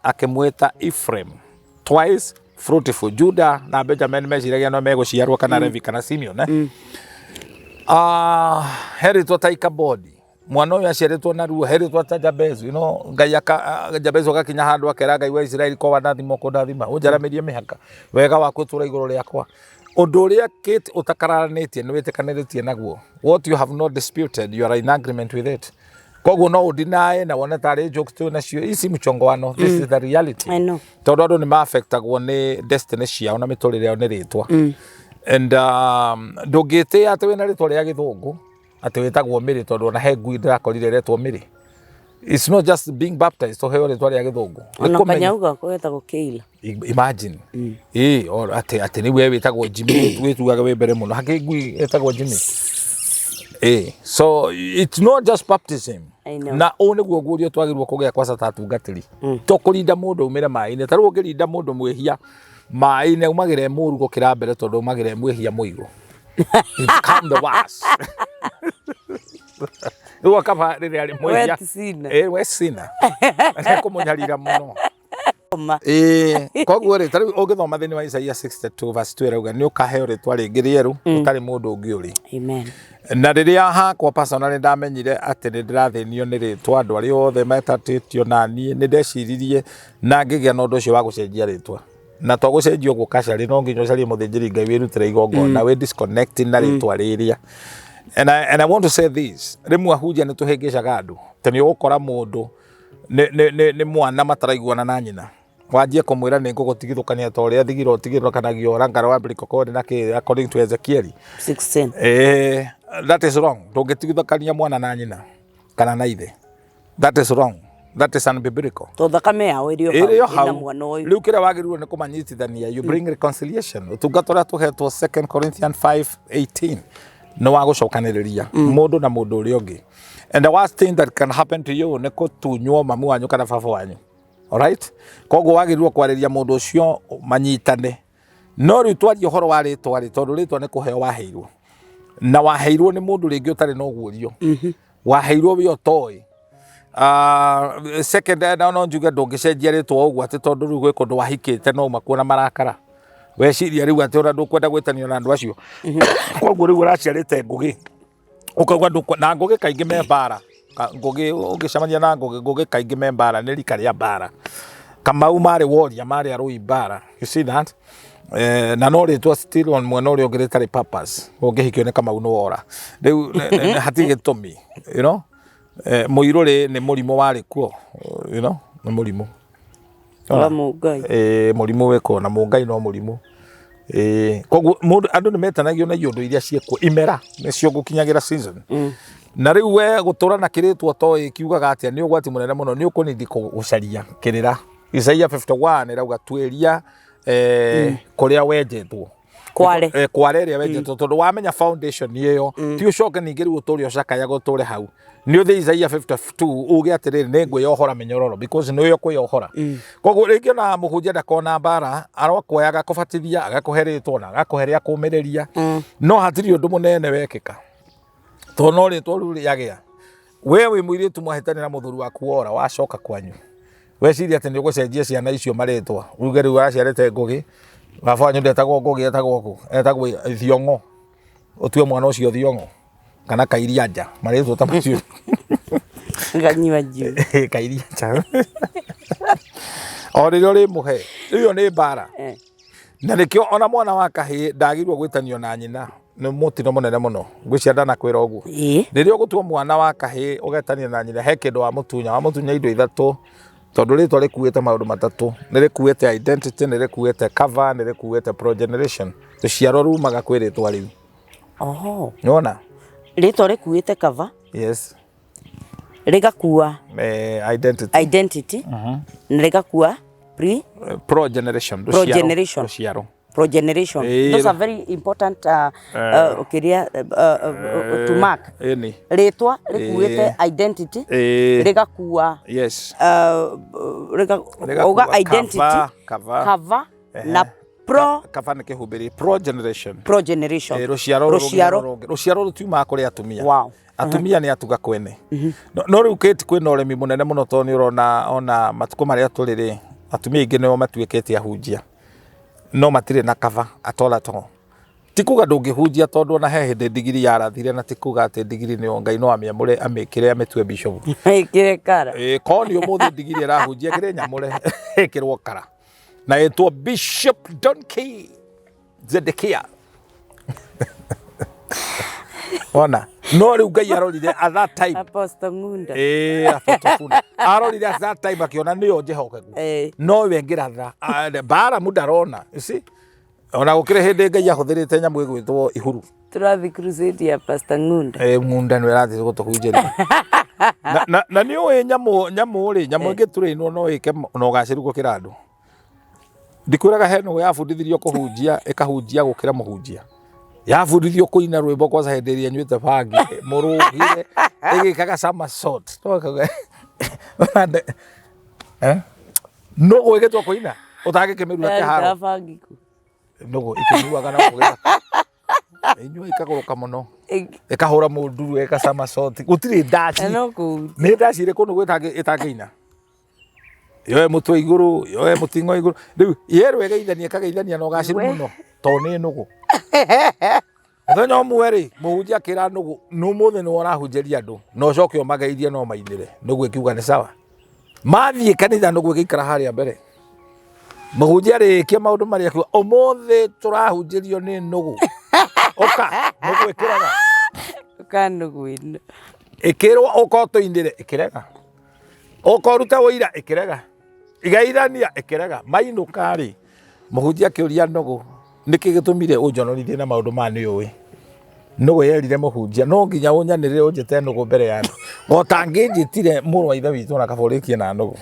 akĩmwĩta Ephraim, twice fruitful. Judah na Benjamin meciragia no megũciarwo kana Levi kana Simeon. He rĩtwa ta Ikabodi, mwana ũyũ aciarĩtwo na ruo. He rĩtwa ta Jabezu, you know, Ngai Jabezu agakinya handũ akera Ngai wa Isiraeli ko wandathima ũkũndathima ũnjaramĩrie mĩhaka wega waku ũtũre igũrũ rĩakwa. Ũndũ ũrĩa Kate ũtakararanĩtie nĩ wĩtĩkanĩrĩtie naguo. What you have not disputed, you are in agreement with it. Koguo no ũdinae na wone tarĩ jokes twĩ nacio ici mchongoano. This is the reality. I know. Tondũ andũ nĩ ma-affectagwo nĩ destiny ciao na mĩtũrĩre yao nĩ rĩtwa. And ndũngĩtĩĩa atĩ wĩna rĩtwa rĩa gĩthũngũ atĩ wĩtagwo Mĩrĩ, tondũ ona he ngui ndĩrakorire ĩretwo Mĩrĩ. It's not just being baptized ũheo rĩtwa rĩa gĩthũngũ. Nĩ Ona kũmenya- kanyau gakwa getagwo Keila. Imagine. Ĩĩ, atĩ atĩ rĩu we wĩtagwo Jimmy, wĩtuaga wĩ mbere mũno. Hakĩ ngui ĩtagwo Jimmy. Ĩĩ, so it's not just baptism. I know. Na ũũ nĩguo guũrio twagĩrĩirwo kũgĩa kwaca ta atungatĩri. To kũrinda mũndũ aumĩre maĩ-inĩ. Ta rĩu ũngĩrinda mũndũ mwĩhia maĩ-inĩ aumagĩra e mũru gũkĩra mbere tondũ aumagĩra e mwĩhia mũigũ. You become the worst. Rĩu akaba rĩrĩa arĩ mwĩhia. Wet sinner. Ĩĩ, wet sinner. Nĩekũmũnyarira mũno. Ma. Ĩĩ, koguo rĩ, ta rĩu ũngĩthoma thĩinĩ wa Isaia 62 verse 2 ĩrauga nĩ ũkaheo rĩtwa rĩngĩ rĩerũ ũtarĩ mũndũ ũngĩ ũrĩ. Amen. Na rĩrĩa hakwa personally ndamenyire atĩ nĩ ndĩrathĩnio nĩ rĩtwa, andũ arĩa othe metatĩtio na niĩ nĩ ndeciririe na ngĩgĩa na ũndũ ũcio wa gũcenjia rĩtwa. Na to gũcenjia ũguo kacarĩ, no nginya ũcarie mũthĩnjĩri Ngai wĩrutĩre igongona, wĩ disconnect na rĩtwa rĩrĩa. And I want to say this, rĩmwe ahunjia nĩ tũhĩngĩcaga andũ, tondũ nĩ ũgũkora mũndũ nĩ mwana mataraiguana na nyina, wanjie kũmwĩra nĩ ngũgũtigithũkania ta ũrĩa thigiro ũtigithũkanagio rangara wa umbilical cord na kĩ, according to Ezekiel. 16. That is wrong. Ndũngĩtigithũkania mwana na nyina kana na ithe. That is wrong. That is unbiblical. To thakame yao ĩrĩ o Ĩrĩ o hau ĩna hau. mwana ũyũ. Rĩu kĩrĩa wagĩrĩirwo nĩ kũmanyitithania, you bring reconciliation. Ũtungata ũrĩa tũhetwo 2 Corinthians 5:18 nĩ wa gũcokanĩrĩria mũndũ na mũndũ ũrĩa ũngĩ. And the worst thing that can happen to you nĩ kũtunywo mamu wanyu kana baba wanyu. Alright? Koguo wagĩrĩirwo kwarĩria mũndũ ũcio manyitane. No rĩu twaria ũhoro wa rĩtwa rĩ, tondũ rĩtwa nĩ kũheo waheirwo. Na waheirwo nĩ mũndũ rĩngĩ ũtarĩ na ũguũrio. Waheirwo wĩ ũtoĩ. Second, no njuge ndũngĩcenjia rĩtwa ũguo atĩ tondũ rĩu gwĩ kũndũ wahikĩte no umakuo na marakara. Weciria rĩu atĩ ona ndũkwenda gwĩtanio na andũ acio. Koguo rĩu ũraciarĩte Ngũgĩ. Ũkauga na Ngũgĩ kaingĩ me mbara. Ngũgĩ ũngĩcemania na Ngũgĩ, Ngũgĩ kaingĩ me mbara, nĩ rika rĩa mbara. Kamau marĩ warrior, marĩ arũi mbara. You see that? Na no rĩtwa still on mwena ũrĩa ũngĩ rĩtarĩ purpose. Ũngĩhikio nĩ Kamau nĩ wora. Rĩu hatirĩ gĩtũmi, you know? Mũirũ rĩ nĩ mũrimũ warĩ kuo, you know? Nĩ mũrimũ. Wa Mũngai. Mũrimũ wĩ kuo na Mũngai no mũrimũ. Koguo mũndũ andũ nĩ metanagio na iũndũ iria ciĩkuo imera nĩcio gũkinyagĩra season. Na rĩu we gũtũra na kĩrĩtwa ũtoĩ kiugaga atĩa nĩ ũgwati mũnene mũno, nĩ ũkũnindi gũcaria kĩrĩra. Isaia 51 ĩrauga tuĩria kũrĩa wenjetwo. Kware. Kware ĩrĩa wenjetwo, tondũ wamenya foundation ĩyo, ti ũcoke ningĩ rĩu ũtũre ũcakayaga ũtũre hau. Nĩ ũthiĩ Isaia 52 uge atĩrĩrĩ, nĩ ngwĩyohora mĩnyororo, because nĩ ũĩ kwĩyohora. Koguo rĩngĩ ona mũhunjia ndakona mbara, arokuoya agakũbatithia, agakũhe rĩtwa na agakũhe rĩa kũũmĩrĩria, no hatirĩ ũndũ mũnene wekĩka, tondũ no rĩtwa rĩu rĩagĩa. We wĩ mũirĩtu mwahĩtania na mũthuri waku wora, wacoka kwanyu weciria atĩ nĩ ũgũcenjia ciana icio marĩtwa, uge rĩu araciarĩte Ngũgĩ, baba wanyu ndetagwo Ngũgĩ, etagwo kũ? Etagwo Thiong'o, ũtue mwana ũcio Thiong'o kana Kairianja, marĩtwa ta macio. Nganyua njuice. Kairianja o rĩrĩa ũrĩmũhe, rĩu ĩyo nĩ mbara. Na nĩkĩo ona mwana wa kahĩĩ ndagĩrĩirwo gwĩtanio na nyina, nĩ mũtino mũnene mũno. Ngwĩciria ndanakwĩra ũguo. Rĩrĩa ũgũtua mwana wa kahĩĩ ũgetania na nyina, he kĩndũ wamũtunya, wamũtunya indo ithatũ, tondũ rĩtwa rĩkuĩte maũndũ matatũ, nĩ rĩkuĩte identity, nĩ rĩkuĩte cover, nĩ rĩkuĩte progeneration. Rũciaro rumaga kwĩ rĩtwa rĩu. Oho. Nĩwona? Rĩtwa rĩkuĩte cover. Yes. Rĩgakua identity. Identity. Na rĩgakua pre Progeneration. Progeneration. Rũciaro. Progeneration. Those are very important kiria to mark. Ĩni. Rĩtwa rĩkuĩte identity. Rĩgakua Yes. Rĩgakua uga identity, cover, cover na pro cover nĩ kĩhumbĩri, progeneration. Progeneration. Rũciaro Rũciaro. rũngĩ, rũciaro rũtiumaga kũrĩ atumia. Wow. Atumia nĩ atuga kwene. No rĩu Kate, kwĩna ũremi mũnene mũno, tondũ nĩ ũrona ona matukũ marĩa tũrĩ rĩ, atumia aingĩ nĩo matuĩkĩte ahunjia, no matirĩ na cover at all at all. Ti kuga ndũngĩhunjia, tondũ ona he hĩndĩ ndigiri yarathire, na ti kuga atĩ ndigiri nĩyo Ngai no amĩamũre amĩkĩre amĩtue bishop. Ĩkĩre kara. Korwo nĩ ũmũthĩ ndigiri ĩrahunjia ĩkĩrĩ nyamũre, ĩkĩrwo kara na ĩtwo Bishop Donkey Zedekia. Ona no rĩu Ngai arorire at that time. Apostle Ngunda. Apostle Ngunda arorire at that time akiona nĩyo njĩhokeku. No we ngĩratha Balamu ndarona, you see, ona gũkĩrĩ hĩndĩ Ngai ahũthĩrĩte nyamũ ĩgwĩtwo ihuru. Tũrathiĩ crusade ya Pastor Ngunda. Ngunda nĩwe arathiĩ gũtũhunjĩria. Na nĩ ũĩ nyamũ rĩ, nyamũ ĩngĩtũrĩinwo no ĩke na ũgacĩru gũkĩra andũ. Ndikwĩraga he nũgũ yabundithirio kũhunjia, ĩkahunjia gũkĩra mũhunjia. Yabundithio kũina rwĩmbo kwanza hĩndĩ ĩrĩa ĩnyuĩte bangi, mũrũgire, ĩgĩkaga somersault. Nũgũ ĩgĩtua kũina, ũtangĩkĩmĩruta kĩharo. Yarutaga bangi kũ? Nũgũ ĩkĩnyuaga na gũkũ inyua ikagũrũka mũno, ĩkahũra mũnduru, ĩka somersault. Gũtirĩ ndaci. Na no kũhunjia. Nĩ ndaci ĩrĩkũ nũgũ ĩtangĩina? Yoe mũtwe igũrũ, yoe mũting'o igũrũ. Rĩu yerwo ĩgeithania, ĩkageithania na ũgacĩru mũno, tondũ nĩ nũgũ. Mũthenya ũmwe rĩ, mũhunjia akĩra nũgũ, nĩ ũmũthĩ nĩwe ũrahunjĩria andũ, na ũcoke ũmageithie no mainĩre. Nũgũ ĩkiuga nĩ sawa. Mathiĩ kanitha, nũgũ ĩgĩikara harĩa mbere. Mũhunjia arĩkia maũndũ marĩa akiuga, ũmũthĩ tũrahunjĩrio nĩ nũgũ. Ũka, nũgũ ĩkĩrega. Ũka nũgũ ĩno. Ĩkĩrwo ũka ũtũinĩre, ĩkĩrega. Ũka ũrute ũira, ĩkĩrega. Igeithania, ĩkĩrega. Mainũka rĩ, mũhunjia akĩũria nũgũ, nĩkĩ gĩtũmire ũnjonorithie na maũndũ maya nĩ ũĩ? Nũgũ yerire mũhunjia no nginya ũnyanĩrĩre ũnjĩte nũgũ mbere ya andũ. O ta angĩnjĩtire mũrũ wa ithe witũ ona kaba ũrĩkie na nũgũ.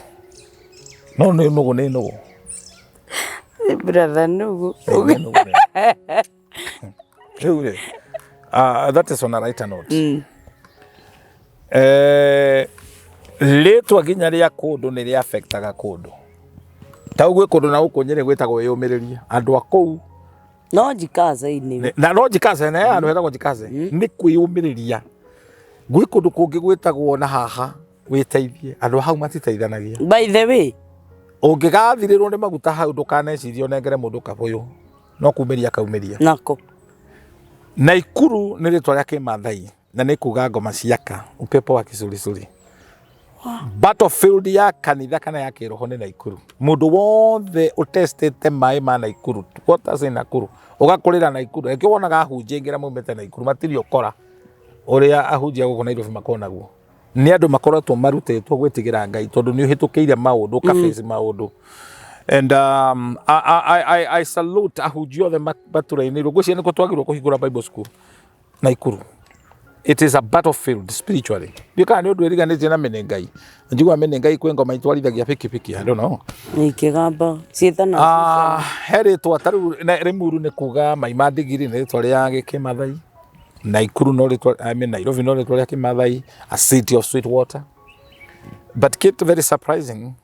No nĩ nũgũ nĩ nũgũ. Brother nũgũ. Nĩ nũgũ nĩ nũgũ. Rĩu rĩ, that is on a lighter note. Rĩtwa nginya rĩa kũndũ nĩ rĩ affectaga kũndũ. Ta ũguo kũndũ na gũkũ Nyĩrĩ gwĩtagwo wĩyũmĩrĩrie. Andũ a kũu No njikaca-inĩ. Na no njikace na handũ hetagwo njikace nĩ kwĩyũmĩrĩria. Gwĩ kũndũ kũngĩ gwĩtagwo na haha wĩteithie. Andũ a hau matiteithanagia. By the way, Ũngĩgathirĩrwo nĩ maguta hau ndũkanecirie ũnengere mũndũ kabũyũ. No kumĩria kaumĩria. Nako. Naikuru nĩ rĩtwa rĩa kĩmathai na nĩ kuga ngoma ciaka upepo wa kisulisuli. Battlefield ya kanitha kana ya kĩroho nĩ Naikuru. Mũndũ wothe ũtestĩte maĩ ma Naikuru, waters in Nakuru, ũgakũrĩra Naikuru. Reke wonaga ahunjia aingĩ arĩa maumĩte Naikuru matirĩ ũkora ũrĩa ahunjia gũkũ Nairobi makoragwo naguo. Nĩ andũ makoretwo marutĩtwo gwĩtigĩra Ngai tondũ nĩ ũhĩtũkĩire maũndũ, ũkaface maũndũ. And I salute ahunjia othe matũrainĩirwo. Ngwĩciria nĩkuo twagĩrĩirwo kũhingũra Bible school Naikuru. It is a battlefield spiritually. Ndiũĩ kana nĩ ũndũ ĩriganĩtie na Menengai. Njiguaga Menengai kwĩ ngoma itwarithagia pikipiki. I don't know. Ikĩgamba ciĩtana. He rĩtwa ta rĩu Limuru nĩ kuga mai ma ndigiri nĩ rĩtwa rĩa gĩkĩmathai. Naikuru no rĩtwa, I mean Nairobi no rĩtwa rĩa kĩmathai, a city of sweet water. But Kate, very surprising,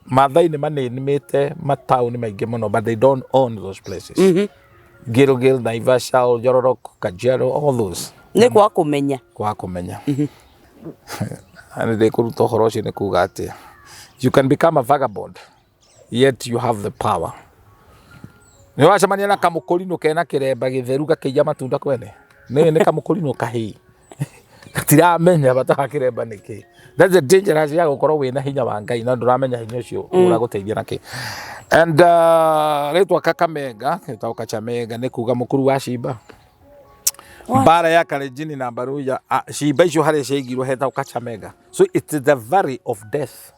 Mathai nĩ manĩnĩmĩte mataũni maingĩ mũno but they don't own those places. Gilgil, Naivasha, Oljororok, Kajiado, all those. Nĩ kwa kũmenya. Kwa kũmenya. Nĩ ndĩkũruta ũhoro ũcio nĩ kuga atĩa. You can become a vagabond yet you have the power. Nĩ wacemania na kamũkũrinũ kena kĩremba gĩtheru gakĩiya matunda kwene. Nĩ kamũkũrinũ kahĩĩ. Gatiramenya bata wa kĩremba nĩ kĩ. That's the dangerous ya gũkorwo wĩna hinya wa Ngai na ndũramenya hinya ũcio ũragũteithia na kĩ. And rĩtwa Kakamega, rĩtagwo Kachamega nĩ kuga mũkuru wa cimba. Mbara ya Kalenjin na Mbaruya, cimba icio harĩa ciaigirwo hetagwo Kachamega. So it's the valley of death.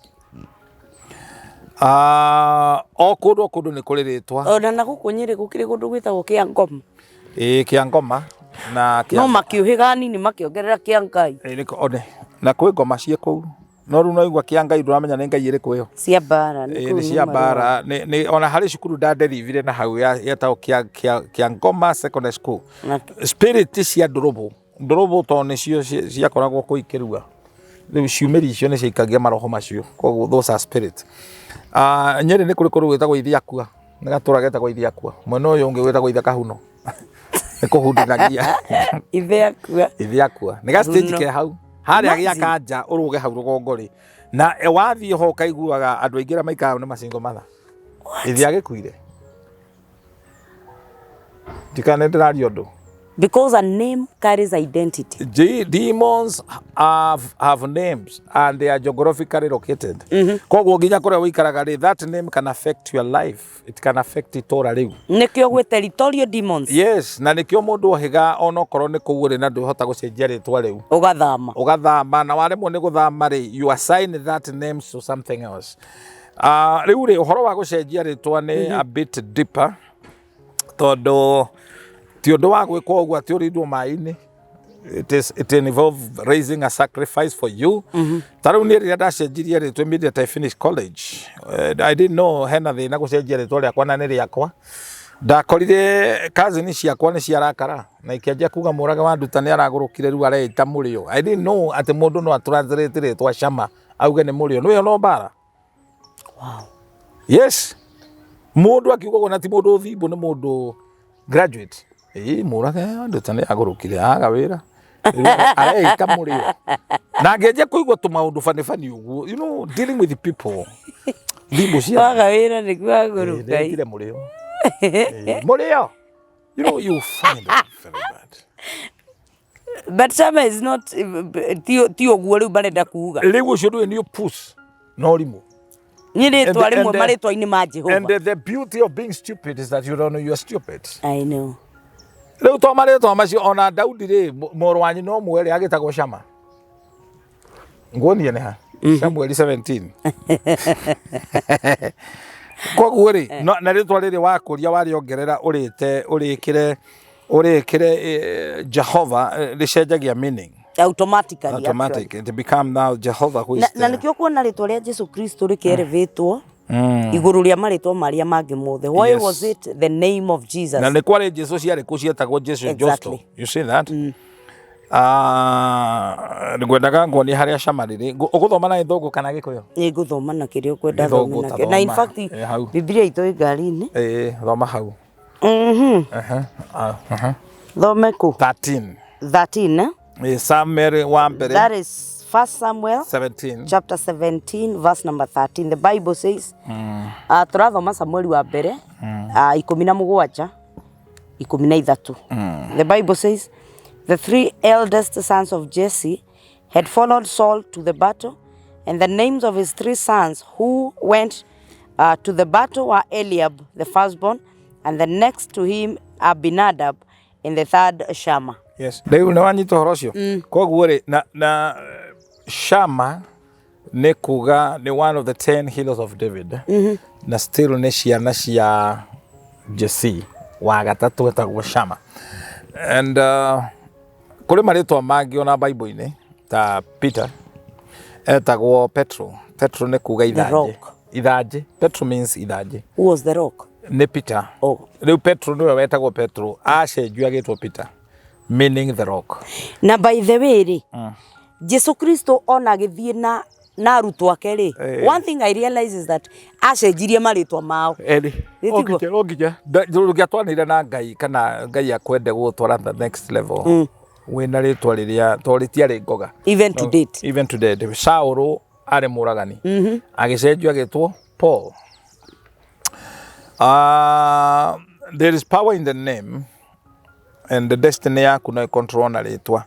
O kũndũ o kũndũ nĩ kũrĩ rĩtwa. Ona na gũkũ Nyĩrĩ gũkĩrĩ kũndũ gwĩtagwo kĩa ngoma. Ĩĩ kĩa ngoma na kĩa No makĩũhĩga nini makĩongerera kĩa Ngai. Ĩĩ nĩko one. Na kwĩ ngoma ciĩ kũu. No rĩu no igua kĩa Ngai ndũramenya nĩ Ngai ĩrĩkũ ĩyo. Cia mbara. Ĩĩ nĩ cia mbara. Nĩ ona harĩ cukuru ndaderivire na hau yetagwo kĩa ngoma secondary school. Spirit cia ndũrũbũ. Ndũrũbũ tondũ nĩcio ciakoragwo kũu ikĩrua. Rĩu ciumĩri icio nĩ ciaikagia maroho macio. Koguo those are spirit. Nyĩrĩ nĩ kũrĩ kũndũ gwĩtagwo Ithiakua. Nĩ gatũra getagwo Ithiakua. Mwena ũyũ ũngĩ gwĩtagwo Ithakahuno. Nĩ kũhundinagia. Ithiakua. Ithiakua. Nĩ ga stage ke hau. Harĩa gĩa kanja ũrũge hau rũgongo rĩ. Na wathiĩ ho ũkaiguaga andũ aingĩ arĩa maikaraga nĩ macingo matha. Ithe agĩkuire. Ndikane ndĩraria ũndũ. Because a name carries identity. Demons have names and they are geographically located. Koguo nginya kũrĩa ũikaraga rĩ, that name can affect your life. It can affect itũra rĩu. Nĩkĩo gwĩ territorial demons. Yes, na nĩkĩo mũndũ ohĩga onokorwo nĩ kũu ũrĩ na ndũhota gũcenjia rĩtwa rĩu. Ũgathama. Ũgathama, na waremwo nĩ gũthama rĩ, you assign that name to something else. Rĩu rĩ, ũhoro wa gũcenjia rĩtwa nĩ a bit deeper, tondũ ti ũndũ wa gwĩkwo ũguo atĩ ũrindwo maĩ-inĩ. It involve raising a sacrifice for you. Ta rĩu niĩ rĩrĩa ndacenjirie rĩtwa immediately I finished college, I didn't know hena thĩna gũcenjia rĩtwa rĩakwa na nĩ rĩakwa. Ndakorire cousin ciakwa nĩ ciarakara na ikĩanjia kuga mũrage wa Nduta nĩ aragũrũkire rĩu areĩta mũrĩo. I didn't know atĩ mũndũ no atranslate rĩtwa Shama auge nĩ mũrĩo. Nĩ no mbara. Wow. Yes. Mũndũ akiuga ũguo na ti mũndũ thimbo nĩ mũndũ graduate. Ĩĩ mũrage wa Nduta nĩ agũrũkire aga wĩra. Areĩta mũrĩo. Na ngĩanjia kũigua tũmaũndũ bani bani ũguo. You know, dealing with people. Thimbo cia. Waga wĩra nĩguo agũrũka. Ĩĩ, mũrĩo. Mũrĩo. You know, you find it very bad. But Shama is not, ti ũguo rĩu marenda kuga. Rĩu ũcio ndũĩ nĩ ũpus na ũrimũ. Nĩ rĩtwa rĩmwe marĩtwa-inĩ ma Jehova. And the beauty of being stupid is that you don't know you are stupid. I know. Rĩu to marĩtwa macio ona Daudi rĩ, mũrũ wa nyina ũmwe rĩ agĩtagwo Shama. Nguonie nĩ ha? Samueli 17. Koguo rĩ, na rĩtwa rĩrĩ wakũria warĩongerera ũrĩte ũrĩkĩre Ũrĩkĩre Jehova, rĩcenjagia meaning. Automatically. Automatic. It become now Jehovah who is Na, na there. nĩkĩo kuona rĩtwa rĩa Jesu Kristo rĩkĩerevĩtwo igũrũ rĩa marĩtwa marĩa mangĩ mothe. Why was it the name of Jesus? Na nĩ kwarĩ Jesu ciarĩ kũ cietagwo Jesu Exactly. Justo. You see that? Ah, ngwendaga nguonie harĩa cama rĩrĩ. Ũgũthoma na Gĩthũngũ kana Gĩkũyũ? Nĩ ngũthoma na kĩrĩa ũkwenda Gĩthũngũ thome ta nakĩo. Na in thoma. fact Ĩ, hau. Bibilia itũ ĩ ngari-inĩ. Ĩĩ, thoma hau. Aha, ah, aha. Thome kũ? 13. 13, eh? Ĩĩ, Samuel wa mbere That is First Samuel 17. chapter 17 verse number 13. The Bible says, tũrathoma Samueli wa mbere 17 13. The Bible says, the three eldest sons of Jesse had followed Saul to the battle, and the names of his three sons who went to the battle were Eliab, the firstborn, and the next to him Abinadab, and the third Shammah. Yes. Rĩu nĩ wanyita ũhoro ũcio? Koguo rĩ, na Shama nĩ kuga nĩ one of the 10 heroes of David. Na still nĩ ciana cia Jesse wa gatatũ etagwo Shama. And kũrĩ marĩtwa mangĩ ona Bible-inĩ ta Peter etagwo Petro. Petro nĩ kuga ithanjĩ. Rock. Ithanjĩ. Petro means ithanjĩ. Who was the rock? Nĩ Peter. Oh. Rĩu Petro nĩwe wetagwo Petro, acenjio agĩtwo Peter, meaning the rock. Na by the way rĩ, Jesu Kristo ona agĩthiĩ na arutwo ake rĩ, one thing I realize is that acenjirie marĩtwa mao. Eri. Nĩ tiguo? Onginya ndũngĩatwanĩire na Ngai kana Ngai akwende gũgũtwara the next level wĩna rĩtwa rĩrĩa to rĩtiarĩ ngoga. Even to date. Even to date. Saũlũ arĩ mũragani, agĩcenjio agĩtwo Paul. There is power in the name and the destiny yaku no ĩcontrol na rĩtwa,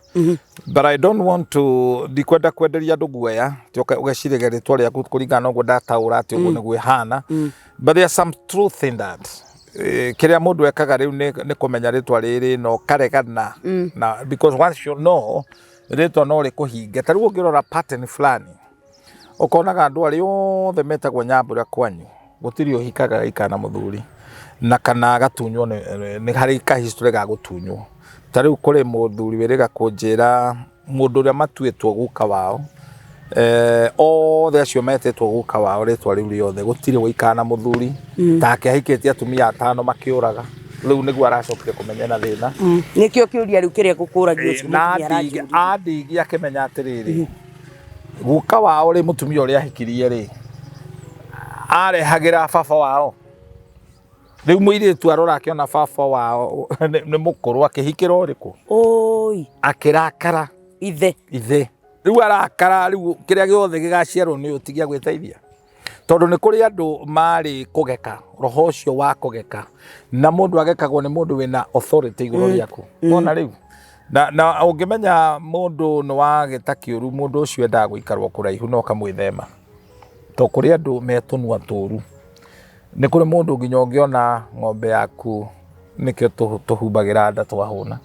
but I don't want to, ndikwenda kwenderia andũ guoya ti ũgeciragia rĩtwa rĩaku kũringana na ũguo ndataũra atĩ ũguo nĩguo ĩhana, but there's some truth in that. Kĩrĩa mũndũ ekaga rĩu nĩ kũmenya rĩtwa rĩrĩ na ũkaregana na, because once you know rĩtwa no rĩkũhinge. Ta rĩu ũngĩrora pattern fulani, ũkonaga andũ arĩa othe metagwo Nyambura kwanyu gũtirĩ ũhikaga gaikara na mũthuri na kana agatunywo, nĩ harĩ ka history ga gũtunywo. Ta rĩu kũrĩ mũthuri wĩrĩga kũnjĩra mũndũ ũrĩa matuĩtwo guka wao, othe acio metĩtwo guka wao rĩtwa rĩu rĩothe gũtirĩ gũikara na mũthuri, take ahikĩtie atumia atano makĩũraga, rĩu nĩguo aracokire kũmenya na thĩna. Nĩkĩo kĩũria rĩu kĩrĩa ngũkũragia ũcio Na mũtumia aranjũria. andigi akĩmenya atĩrĩrĩ, guka wao rĩ, mũtumia ũrĩa ahikirie rĩ, arehagĩra baba wao. Rĩu mũirĩtu arora akĩona baba wao nĩ mũkũrũ akĩhikĩra ũrĩkũ. Oi. Akĩrakara. Ithe. Ithe rĩu arakara, rĩu kĩrĩa gĩothe gĩgaciarwo nĩ ũtigia gwĩteithia, tondũ nĩ kũrĩ andũ marĩ kũgeka roho ũcio wa kũgeka, na mũndũ agekagwo nĩ mũndũ wĩna authority igũrũ rĩaku. Wona rĩu na ũngĩmenya mũndũ nĩ wagĩta kĩũru, mũndũ ũcio endaga gũikarwo kũraihu na ũkamwĩthema, to kũrĩ andũ me tũnua tũru. Nĩ kũrĩ mũndũ nginya ũngĩona ng'ombe yaku, nĩkĩo tũhumbagĩra nda twahũna,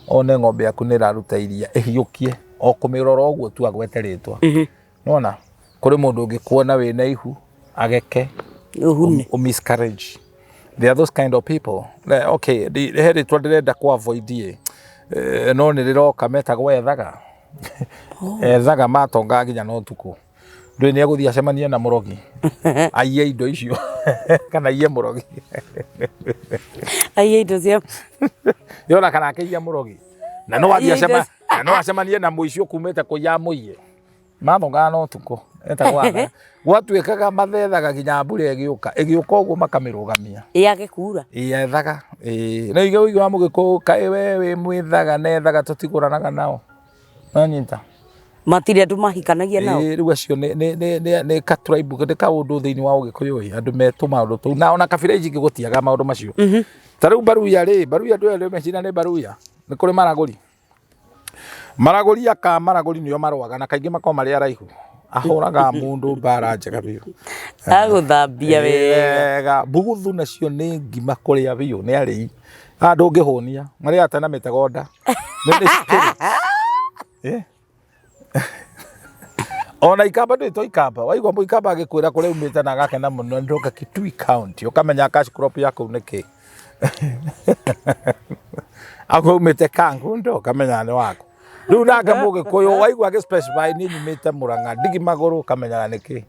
one ng'ombe yaku nĩ ĩraruta iria, ĩhiũkie o kũmĩrora ũguo tu agwete rĩtwa. Nona kũrĩ mũndũ ũngĩkuona wĩna ihu ageke Ũhune. Miscarriage. They are those kind of people. Okay, he rĩtwa ndĩrenda kũ avoid ĩ, no nĩ rĩroka, metagwo ethaga. Ethaga matonga nginya na ũtukũ, ndũĩ nĩ egũthiĩ acemanie na mũrogi aiye indo icio kana aiye mũrogi. Aiye indo cia Yona kana akĩiya mũrogi na no athiĩ Aiye indo na no acemanie na mũici ũkumĩte kũiya mũiye. Mathongaga na ũtukũ, etagwo athaga. Gwatuĩkaga mathethaga nginya mbura ĩgĩũka, ĩgĩũka ũguo makamĩrũgamia. Yage kura. Yethaga ĩĩ, na igĩ ũigua mũgĩkũyũ kaĩ we wĩ mwĩthaga nethaga tũtigũranaga nao, nanyita. Matirĩ andũ mahikanagia nao. Ĩĩ, rĩu acio nĩ ka tribe, nĩ kaũndũ thĩinĩ wa ũgĩkũyũ ĩ, andũ metũ maũndũ tũu, na ona kabira ici ingĩ gũtiaga maũndũ macio. Ta rĩu Baruya rĩ, Baruya ndũĩ andũ meciria nĩ Baruya, nĩ kũrĩ maragũri. Maragũri aka maragũri nĩo marũaga na kaingĩ makoragwo marĩ araihu, ahũraga mũndũ mbara njega biũ. Agũthambia wega. Wega. Mbuguthu nacio nĩ ngima kũrĩa biũ, nĩ arĩi haha ndũngĩhũnia, marĩaga ta na mĩtego nda. Nĩ spirit. Ona ikamba ndũĩ to ikamba, waigua mũikamba agĩkwĩra kũrĩa umĩte na agakena mũno, ndoka Kitui County, ũkamenya cash crop ya kũu nĩ kĩ. Auga umĩte Kangundo ũkamenyaga nĩ waku. Rĩu nake Mũgĩkũyũ waigua agĩ specify niĩ nyumĩte Mũrang'a ndigi magũrũ ũkamenyaga nĩkĩ.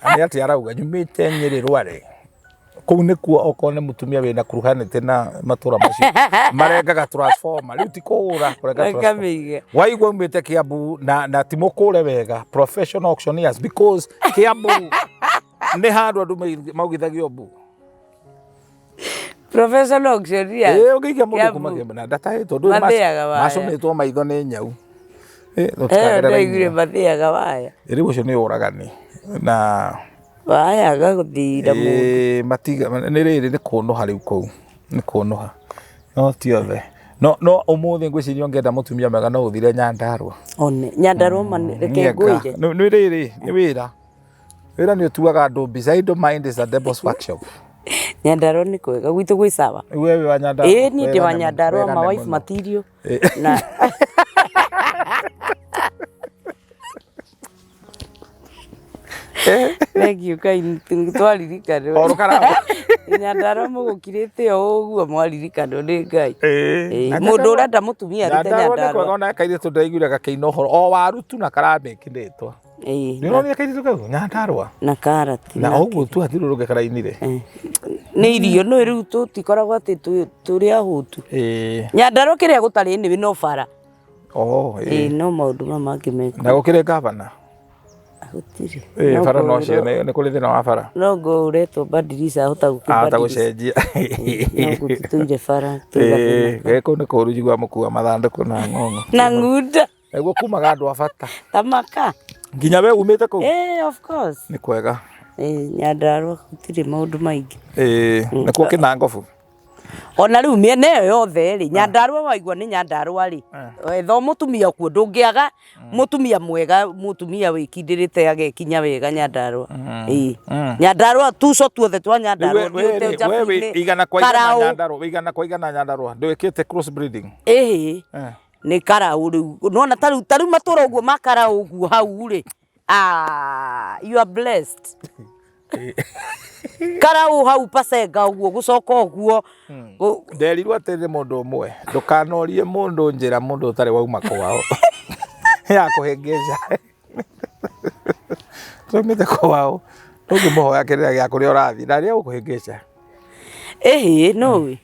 Na nĩ atĩa arauga nyumĩte Nyĩrĩ Rware. Kũu nĩkuo okorwo nĩ mũtumia wĩna kuruhanĩte na matũra macio marengaga transformer. Rĩu ti kũgũra kũrenga transformer. Makamĩiga. Waigua umĩte Kiambu na ti mũkũre wega professional auctioneers because Kiambu nĩ handũ andũ maugithagio mbu. Professional auctioneers. Ĩĩ ũngĩikia mũndũ Kiambu. kuma Kiambu na ndatahĩtwo ndũĩ Mathĩaga waya. macũnĩtwo maitho nĩ nyau. Ĩ Ĩyo tũtikagerera ndaiguire raini. mathĩaga waya. Rĩu ũcio nĩ ũragani na Waya agagũthira mũndũ. Ĩĩ, matiga nĩ rĩrĩ nĩ kũnũha rĩu kũu nĩ kũnũha no ti othe no ũmũthĩ ngwĩciria ũngĩenda mũtumia mwega no ũthire Nyandarua. One Nyandarua ma reke ngwĩre. Nĩ rĩrĩ nĩ wĩra wĩra nĩ ũtuaga andũ mbica idle mind is a devil's workshop. Nyandarua nĩ kwega gwitũ gwĩ sawa. We wĩ wa Nyandarua? Ĩĩ niĩ ndĩ wa Wega nĩ mũno, Nyandarua wega ma nĩ wife mũno. material Ĩĩ. na Thengiũ Ngai twaririkanwo. O rũkarago. Nyandarua mũgũkirĩte o ũguo mwaririkanwo nĩ Ngai. Ĩĩ. Ĩĩ, Na Mũndũ Nyandarua- ũrenda mũtumia arute Nyandarua nĩ kwega Nyandarua. ona kairĩtu ndaiguire gakĩina ũhoro o waru tu na karamĩkĩrĩtwo. Ĩĩ, Nĩ ũronire kairĩtu kau Nyandarua? na karati. Na ũguo tu hatirĩ ũrũngĩ karainire. Eh, Nĩ irio no rĩu tũtikoragwo atĩ tũrĩ ahũtu. Ĩĩ. Nyandarua kĩrĩa gũtarĩ nĩ no bara. Oh, Ĩĩ, ĩĩ. no maũndũ maya mangĩ mekuo. Na gũkĩrĩ gavana. Gũtirĩ. Ĩĩ, No bara no ngũrwo- cio nĩ kũrĩ thĩna wa bara. No ngo ũretwo badilisha ahota Ahota gũkĩbadilisha. gũcenjia. No gũtitũire bara tũiga Ĩĩ, gĩkũ nĩ kũru njiguaga mũkua mathandũkũ na ng'ong'o. na ng'unda Nĩguo kumaga andũ a bata. ta maka. Nginya we umĩte kũu? Eh, of course. Nĩ kwega. Eh, Nyandarua gũtirĩ maũndũ maingĩ. Ĩĩ, nĩkuo kĩnangobu. Ona rĩu mĩena ĩyo yothe rĩ, Nyandarua waigua nĩ Nyandarua rĩ, etha o mũtumia kuo ndũngĩaga mũtumia mwega, mũtumia wĩkindĩrĩte agekinya wega Nyandarua. Ĩĩ. Nyandarua tuco tuothe twa Nyandarua Rĩu we- we- thiĩte we wĩ Njabini, 100% Karaũ. Nyandarua, wĩ 100% Nyandarua. Ndwĩkĩte cross breeding. Ĩhĩ. Eh. Nĩ Karaũ rĩu. Nĩwona ta rĩu ta rĩu matũra ũguo ma Karaũ ũguo hau rĩ, ah, you are blessed. Karaũ hau Pasenga ũguo gũcoka ũguo. Nderirwo atĩ nĩ mũndũ ũmwe ndũkanorie mũndũ njĩra mũndũ ũtarĩ wauma kwao ya kũhĩngĩca tũmĩte kwao ndũngĩmũhoya kĩrĩra gĩa kũrĩa ũrathiĩ na rĩrĩa ũkũhĩngĩca. Ĩhĩ nũĩ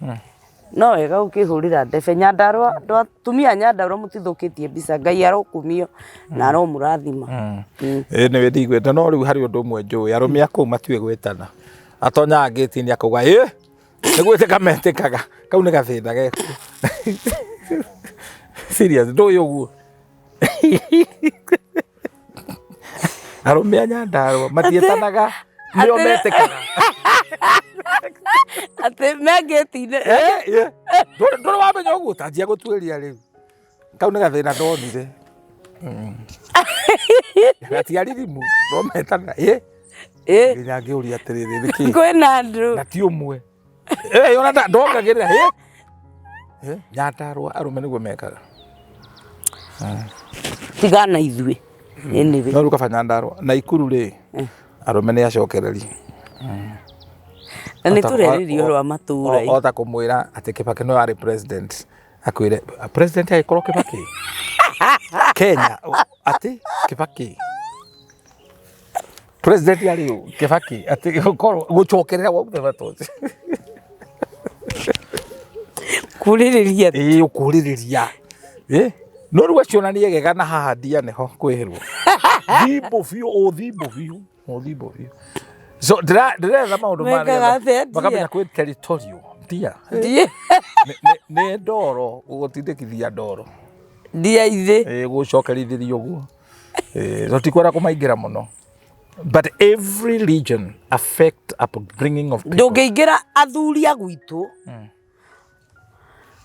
no wega gũkĩhũrĩra ndebe Nyandarua andũ atumia a Nyandarua mũtithũkĩtie mbica Ngai arokumio na aromũrathima. Ĩĩ nĩ ndiguĩte no rĩu harĩ ũndũ ũmwe njũĩ arũme a kũu matiũĩ gwĩtana atonyaga ngĩti-inĩ akauga ĩ nĩ gwĩtĩka metĩkaga kau nĩ gathĩna gekuo serious ndũĩ ũguo arũme a Nyandarua matiĩtanaga nĩo metĩkaga Atĩ me ngĩti-inĩ ndũrĩ wamenya ũguo tanjia gũtuĩria rĩu kau nĩ gathĩna ndonire gatiaririmu no metana ĩ ĩ nginya ngĩũria atĩrĩrĩ nĩkĩ kwĩna andũ na ti ũmwe Eh, ona ndongagĩrĩra ĩ Eh, Nyandarua arũme nĩguo mekaga tigana ithuĩ anyway no rĩu kaba Nyandarua na Ikuru rĩ arũme nĩ acokereri na nĩ tũrerĩria ũhoro wa matũra ota kũmwĩra atĩ Kibaki no arĩ president akwĩre president agĩkorwo Kibaki Kenya atĩ Kibaki president arĩ ũ Kibaki atĩ gũkorwo gũcokerera wauthe bata kũrĩrĩria ĩĩ ũkũrĩrĩria ĩ no rĩu acio ona nĩ egega na haha ndia nĩho kwĩhĩrwo thimbo biũ ũthimbo biũ ũthimbo biũ so ndĩretha maũndũ ma Mekaga nĩgetha atĩa ndia? makamenya kwĩ territorial ndia ndia Nĩ ndoro gũgũtindĩkithia ndoro ndia ithĩ ĩĩ gũcokerithĩria ũguo Ĩĩ, so ti kwenda kũmaingĩra mũno but every region affect upbringing of people. Ndũngĩingĩra athuri a gwitũ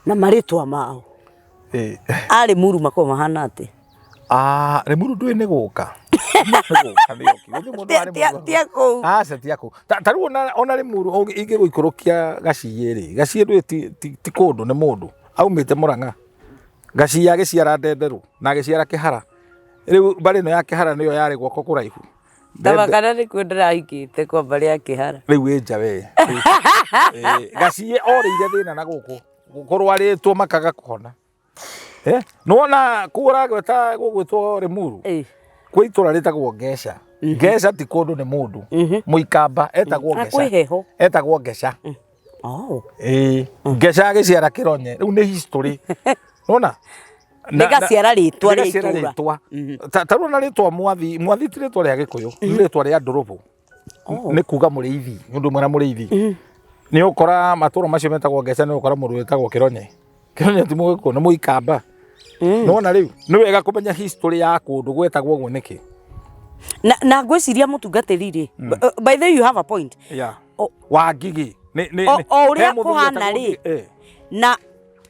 na marĩtwa mao. Ĩĩ. Arĩ muru makoragwo mahana atĩa? Ah, Limuru ndũĩ nĩ gũka. Nĩ gũka nĩ oki. Gũtirĩ mũndũ wa Limuru. Ti a kũu. Aca ti a kũu. Ta rĩu ona Limuru ingĩgũikũrũkia Gaciĩ rĩ, Gaciĩ ndũĩ ti kũndũ nĩ mũndũ. Aumĩte Mũrang'a. Gaciĩ agĩciara Ndenderũ na agĩciara Kĩhara. Rĩu mbarĩ ĩno ya Kĩhara nĩyo yarĩ guoko kũraihu. Tama kana nĩkuo ndĩrahikĩte kwa mbarĩ ya Kĩhara. Rĩu wĩ nja we. Gaciĩ orĩire thĩna na gũkũ. Kũrwarĩtwo makaga kũhona. Eh, nĩwona kũu ũragweta gũgwĩtwo Limuru? Kwĩ itũra rĩtagwo Ngeca. Ngeca ti kũndũ, nĩ mũndũ mũikamba etagwo Na Ngeca. Kwĩ heho. Etagwo Ngeca. Oh. Ĩĩ, Ngeca agĩciara Kĩronye, rĩu nĩ history nona. Rĩgaciara rĩtwa rĩa Rĩgaciara itũra. Rĩtwa. Ta rĩu na rĩtwa Mwathi, Mwathi ti rĩtwa rĩa Gĩkũyũ, nĩ rĩtwa rĩa ndũrũbũ. Oh. Nĩ kuga mũrĩithi, nĩ ũndũ ũmwe na mũrĩithi. Nĩ ũkora matũra macio metagwo Ngeca, nĩ ũkora mũndũ wĩtagwo Kĩronye. Kĩronye ti Mũgĩkũyũ, nĩ Mũikamba. Nĩwona rĩu nĩ wega kũmenya history ya kũndũ gwetagwo ũguo nĩkĩ. Na ngwĩciria mũtungatĩri rĩ, by the way, you have a point. Wangigĩ nĩ O ũrĩa he mũthuri kũhana wetagwo rĩ, Ngigĩ, eh. Na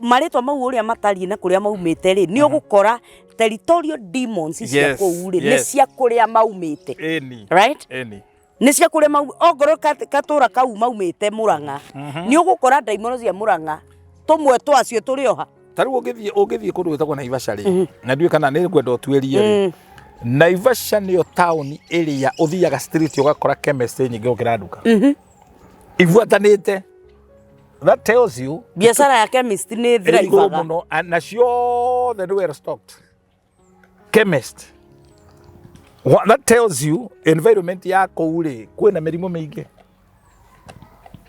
marĩtwa mau ũrĩa matariĩ na kũrĩa maumĩte rĩ, nĩ ũgũkora territorial demons cia kũu rĩ, nĩ cia kũrĩa maumĩte. Right? Ĩni. Nĩ cia kũrĩa mau, ongorwo katũra kau maumĩte Mũrang'a, nĩ ũgũkora ndaimono cia Mũrang'a tũmwe twacio tũrĩ oha. Ta rĩu ũngĩthiĩ kũndũ gwĩtagwo Naivasha rĩ, na ndiũĩ kana nĩ ngwenda ũtuĩrie rĩ, Naivasha nĩyo taũni ĩrĩa ũthiaga street ũgakora chemist nyingĩ gũkĩra nduka ibuatanĩte. That tells you Biacara ya chemist nĩ ĩ igũrũ thrivaga. Mũno na ciothe nĩ well stocked chemist. That tells you environment ya kũu rĩ, kwĩna mĩrimũ mĩingĩ,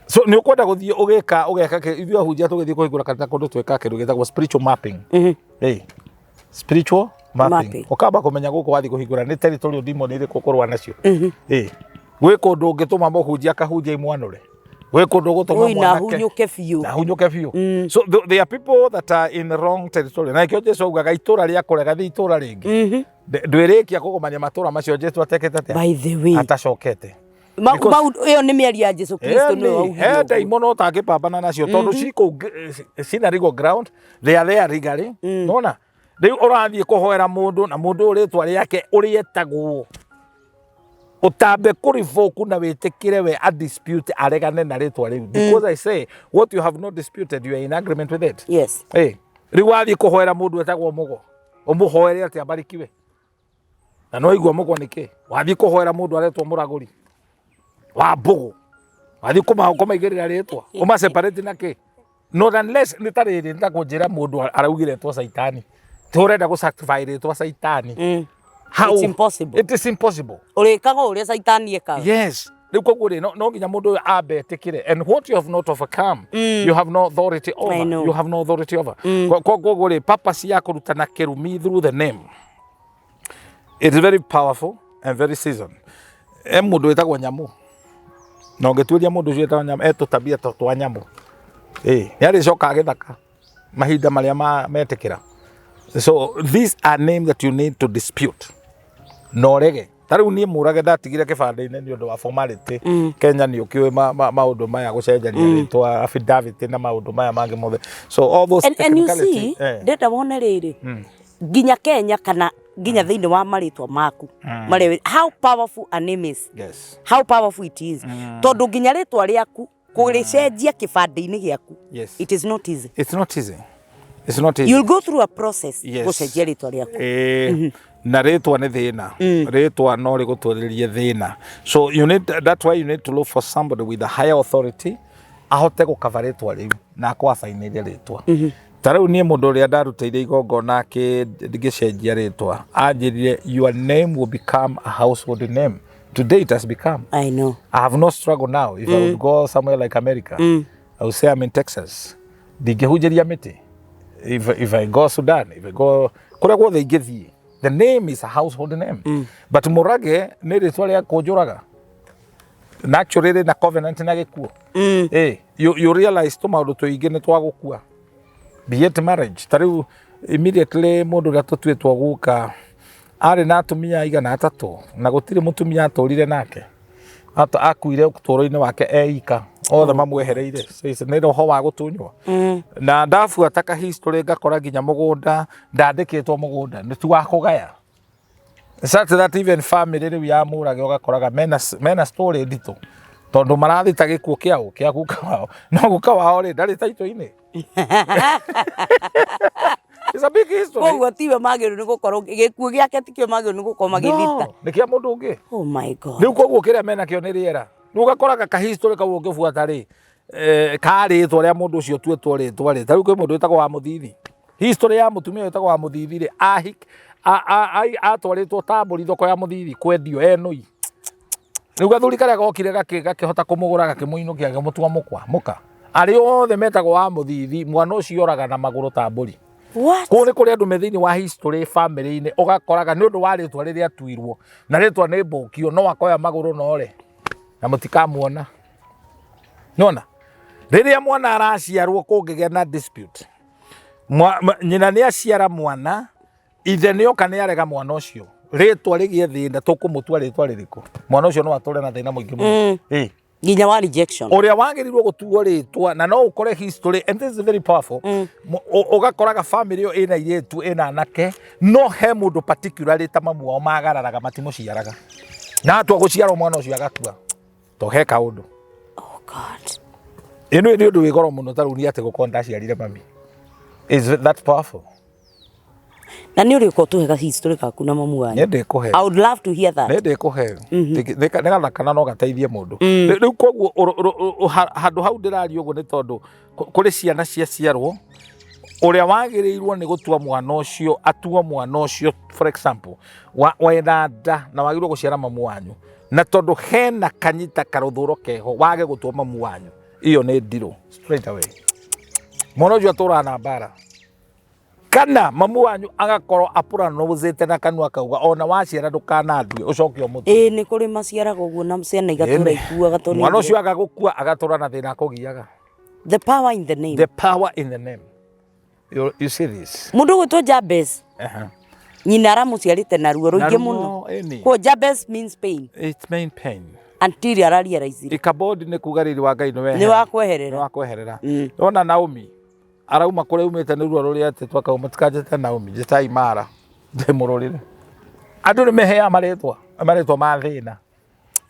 so nĩ ũkwenda gũthiĩ ũgĩka ũgeka ithuĩ ahunjia tũgĩthiĩ kũhingũra kanitha kũndũ twĩkaga kĩndũ gĩtagwo spiritual mapping. Spiritual mapping. Mapping. Ũkamba kũmenya gũkũ wathiĩ kũhingũra nĩ territorial demon ĩrĩkũ ũkũrũa nacio. Gwĩ kũndũ ũngĩtũma mũhunjia akahunjia imwanũre, gwĩ kũndũ ũgũtũma Ui, na mwanake hunyũke biũ. Na hunyũke biũ. So there are people that are in the wrong territory, na ikĩo Jesu augaga itũra rĩa kũrega, thiĩ itũra rĩngĩ. Ndwĩrĩkia kũgomania matũra macio Jesu atekĩte atĩa? By the way, atacokete. Ĩyo nĩ mĩario ya Jesu Kristo nĩwe waugire He ũguo. Ndaimono ũtangĩpambana nacio tondũ cikũu cina legal ground, they are there legally. Nona rĩu ũrathiĩ kũhoera mũndũ na mũndũ ũyũ rĩtwa rĩake ũrĩetagwo ũtambe kũrivoku na wĩtĩkĩre we a dispute, aregane na rĩtwa rĩu, because I say what you have not disputed, you are in agreement with it. Hey, rĩu wathiĩ kũhoera mũndũ etagwo Mũgo, ũmũhoere atĩ abarikiwe na no igua Mũgo nĩkĩ? Wathiĩ kũhoera mũndũ aretwo Mũragũri wa Mbũgũ, wathiĩ kũmaigĩrĩra rĩtwa ũma separate na kĩ? Not unless nĩ ta rĩrĩ, nĩ ta kũnjĩra mũndũ araugire etwo Caitani, ti ũrenda gũ sanctify rĩtwa Caitani. How? It's impossible. It is impossible. Ũrĩkaga ũrĩa Caitani ekaga. Yes, rĩu koguo rĩ, no nginya mũndũ ũyũ ambe etĩkĩre, and what you have not overcome, you have no authority over. I know. You have no authority over. Koguo rĩ, purpose ya kũrutana kĩrumi through the name, it is very powerful and very seasoned. E mũndũ wĩtagwo Nyamũ, na ũngĩtuĩria mũndũ ũcio wĩtagwo Nyamũ, etũtabia ta twa nyamũ. Ĩ nĩ arĩcokaga gĩthaka mahinda marĩa metĩkĩra. So these are names that you need to dispute na ũrege. Ta rĩu niĩ Mũrage ndatigire kĩbandĩ-inĩ nĩ ũndũ wa formality. Kenya nĩ ũkĩũĩ maũndũ maya, gũcenjania rĩtwa, affidavit na maũndũ maya mangĩ mothe, so all those And you technicality, see, ndenda wone rĩrĩ, nginya Kenya kana nginya thĩinĩ wa marĩtwa maku marĩa, how powerful a name is, how powerful it is, tondũ nginya rĩtwa rĩaku kũrĩcenjia kĩbandĩ-inĩ gĩaku, it is not easy. It's not easy, it's not easy. You'll go through a process gũcenjia rĩtwa rĩaku. Na rĩtwa nĩ thĩna, rĩtwa no rĩgũtwarĩrie thĩna, so you need, that's why you need to look for somebody with a higher authority ahote gũkaba rĩtwa rĩu na akwacainĩre rĩtwa. Ta rĩu niĩ mũndũ ũrĩa ndarutĩire igongona ngĩcenjia rĩtwa anjĩrire, "Your name will become a household name." Today it has become. I know. I have no struggle now. If I would go somewhere like America, I would say I'm in Texas. Ndingĩhunjĩria mĩtĩ. If I go Sudan, if I go kũrĩa guothe ingĩthiĩ, the name is a household name. But Mũrage nĩ rĩtwa rĩa kũnjũraga. Naturally rĩna covenant na gĩkuũ. You realize tũmaũndũ tũingĩ nĩ twa gũkua. Be it marriage. Ta rĩu immediately mũndũ ũrĩa tũtuĩtwo guka arĩ na atumia igana atatũ na gũtirĩ mũtumia atũrire nake. Akuire ũtũũro-inĩ wake eika, othe mamwehereire. So nĩ roho wa gũtunywo. Na ndabuata ka history ngakora nginya mũgũnda ndandĩkĩtwo, mũgũnda nĩ ti wa kũgaya, such that even family rĩu ya Mũrage ũgakoraga mena story nditũ tondũ marathita gĩkuũ kĩao kĩa guka wao, no guka wao rĩ, ndarĩ taitũ-inĩ. It's a big history. Koguo tiwe magĩrĩirwo nĩ gũkorwo, gĩkuũ gĩake tikĩo magĩrĩirwo nĩ gũkorwo magĩthita. No, nĩ kĩa mũndũ ũngĩ. Oh my God. Rĩu koguo kĩrĩa menakĩo nĩ rĩera. Rĩu ũgakoraga ka history kau ũngĩbuata rĩ, Ka rĩtwa rĩa mũndũ ũcio ũtuĩtwo rĩtwa rĩ, ta rĩu kwĩ mũndũ wĩtagwo wa Mũthithi. History ya mũtumia wĩtagwo wa Mũthithi rĩ, atwarĩtwo ta mbũri thoko ya Mũthithi kwendio enũi. Rĩu gathuri karĩa gokire gakĩhota kũmũgũra, gakĩmũinũkia, gakĩmũtua mũkwa mũka. Arĩa othe metagwo wa Mũthithi, mwana ũcio oraga na magũrũ ta mbũri. What? Kũu nĩ kũrĩ andũ me thĩinĩ wa history family-inĩ, ũgakoraga nĩ ũndũ wa rĩtwa rĩrĩa atuirwo, na rĩtwa nĩ mbũkio, no akoya magũrũ nore na mũtikamuona. Nona rĩrĩa mwana araciarwo kũngĩgĩa na dispute, nyina nĩ aciara mwana, ithe nĩ oka nĩ arega mwana ũcio, rĩtwa rĩgĩe thĩna, tũkũmũtua rĩtwa rĩrĩkũ? Mwana ũcio no atũre na thĩna mũingĩ mũno. Nginya wa rejection. Ũrĩa wagĩrĩirwo gũtuo rĩtwa, na no ũkore history, and this is very powerful, ũgakoraga family ĩyo ĩna airĩtu, ĩna anake, no he mũndũ particularly ta mamu wao magararaga, matimũciaraga, na atua gũciarwo mwana ũcio agakua to he kaũndũ. Oh God. Ĩno nĩ ũndũ wĩ goro mũno, ta rĩu niĩ atĩ gũkorwo ndaciarire mami is that powerful. Na nĩ ũrĩũka ũtũhe history gaku na mamu wanyu. Nĩ ndĩkũhe. I would love to hear that. Nĩ ndĩkũhe. Nĩ gathaka na no gateithie mũndũ. Rĩu koguo handũ hau ndĩraria ũguo nĩ tondũ kũrĩ ciana ciaciarwo, ũrĩa wagĩrĩirwo nĩ gũtua mwana ũcio atua mwana ũcio, for example, wena nda na wagĩrĩirwo gũciara mamu wanyu, na tondũ hena kanyita karũthũro keho wage gũtua mamu wanyu, iyo nĩ ndirũ straight away. Mwana ũcio atũraga na mbara, kana mamu wanyu agakorwo apũranũzĩte na kanua akauga ona waciara ndũkanandue, ũcoke ũmũtue. Ĩĩ, nĩ kũrĩ maciaraga ũguo na ciana igatũra ikuaga tondũ mwana ũcio aga gũkua agatũra na thĩna akũgiaga. The power in the name. The power in the name. You see this? Mũndũ ũgwĩtwo Jabez, nyina aramũciarĩte na ruo rũingĩ mũno. Kwa Jabez means pain. It mean pain. Until ararealize. Ikabodi nĩ kuga riri wa Ngai nĩ weherera. Nĩ wa kweherera. Nĩ wa kweherera. Ona Naomi arauma kũrĩa umĩte nĩ ruo rũrĩa atĩ twakauma, mũtikanjĩte Naomi, njĩtai Mara ndĩmũrũrĩre. Andũ nĩ meheaga marĩtwa ma thĩna.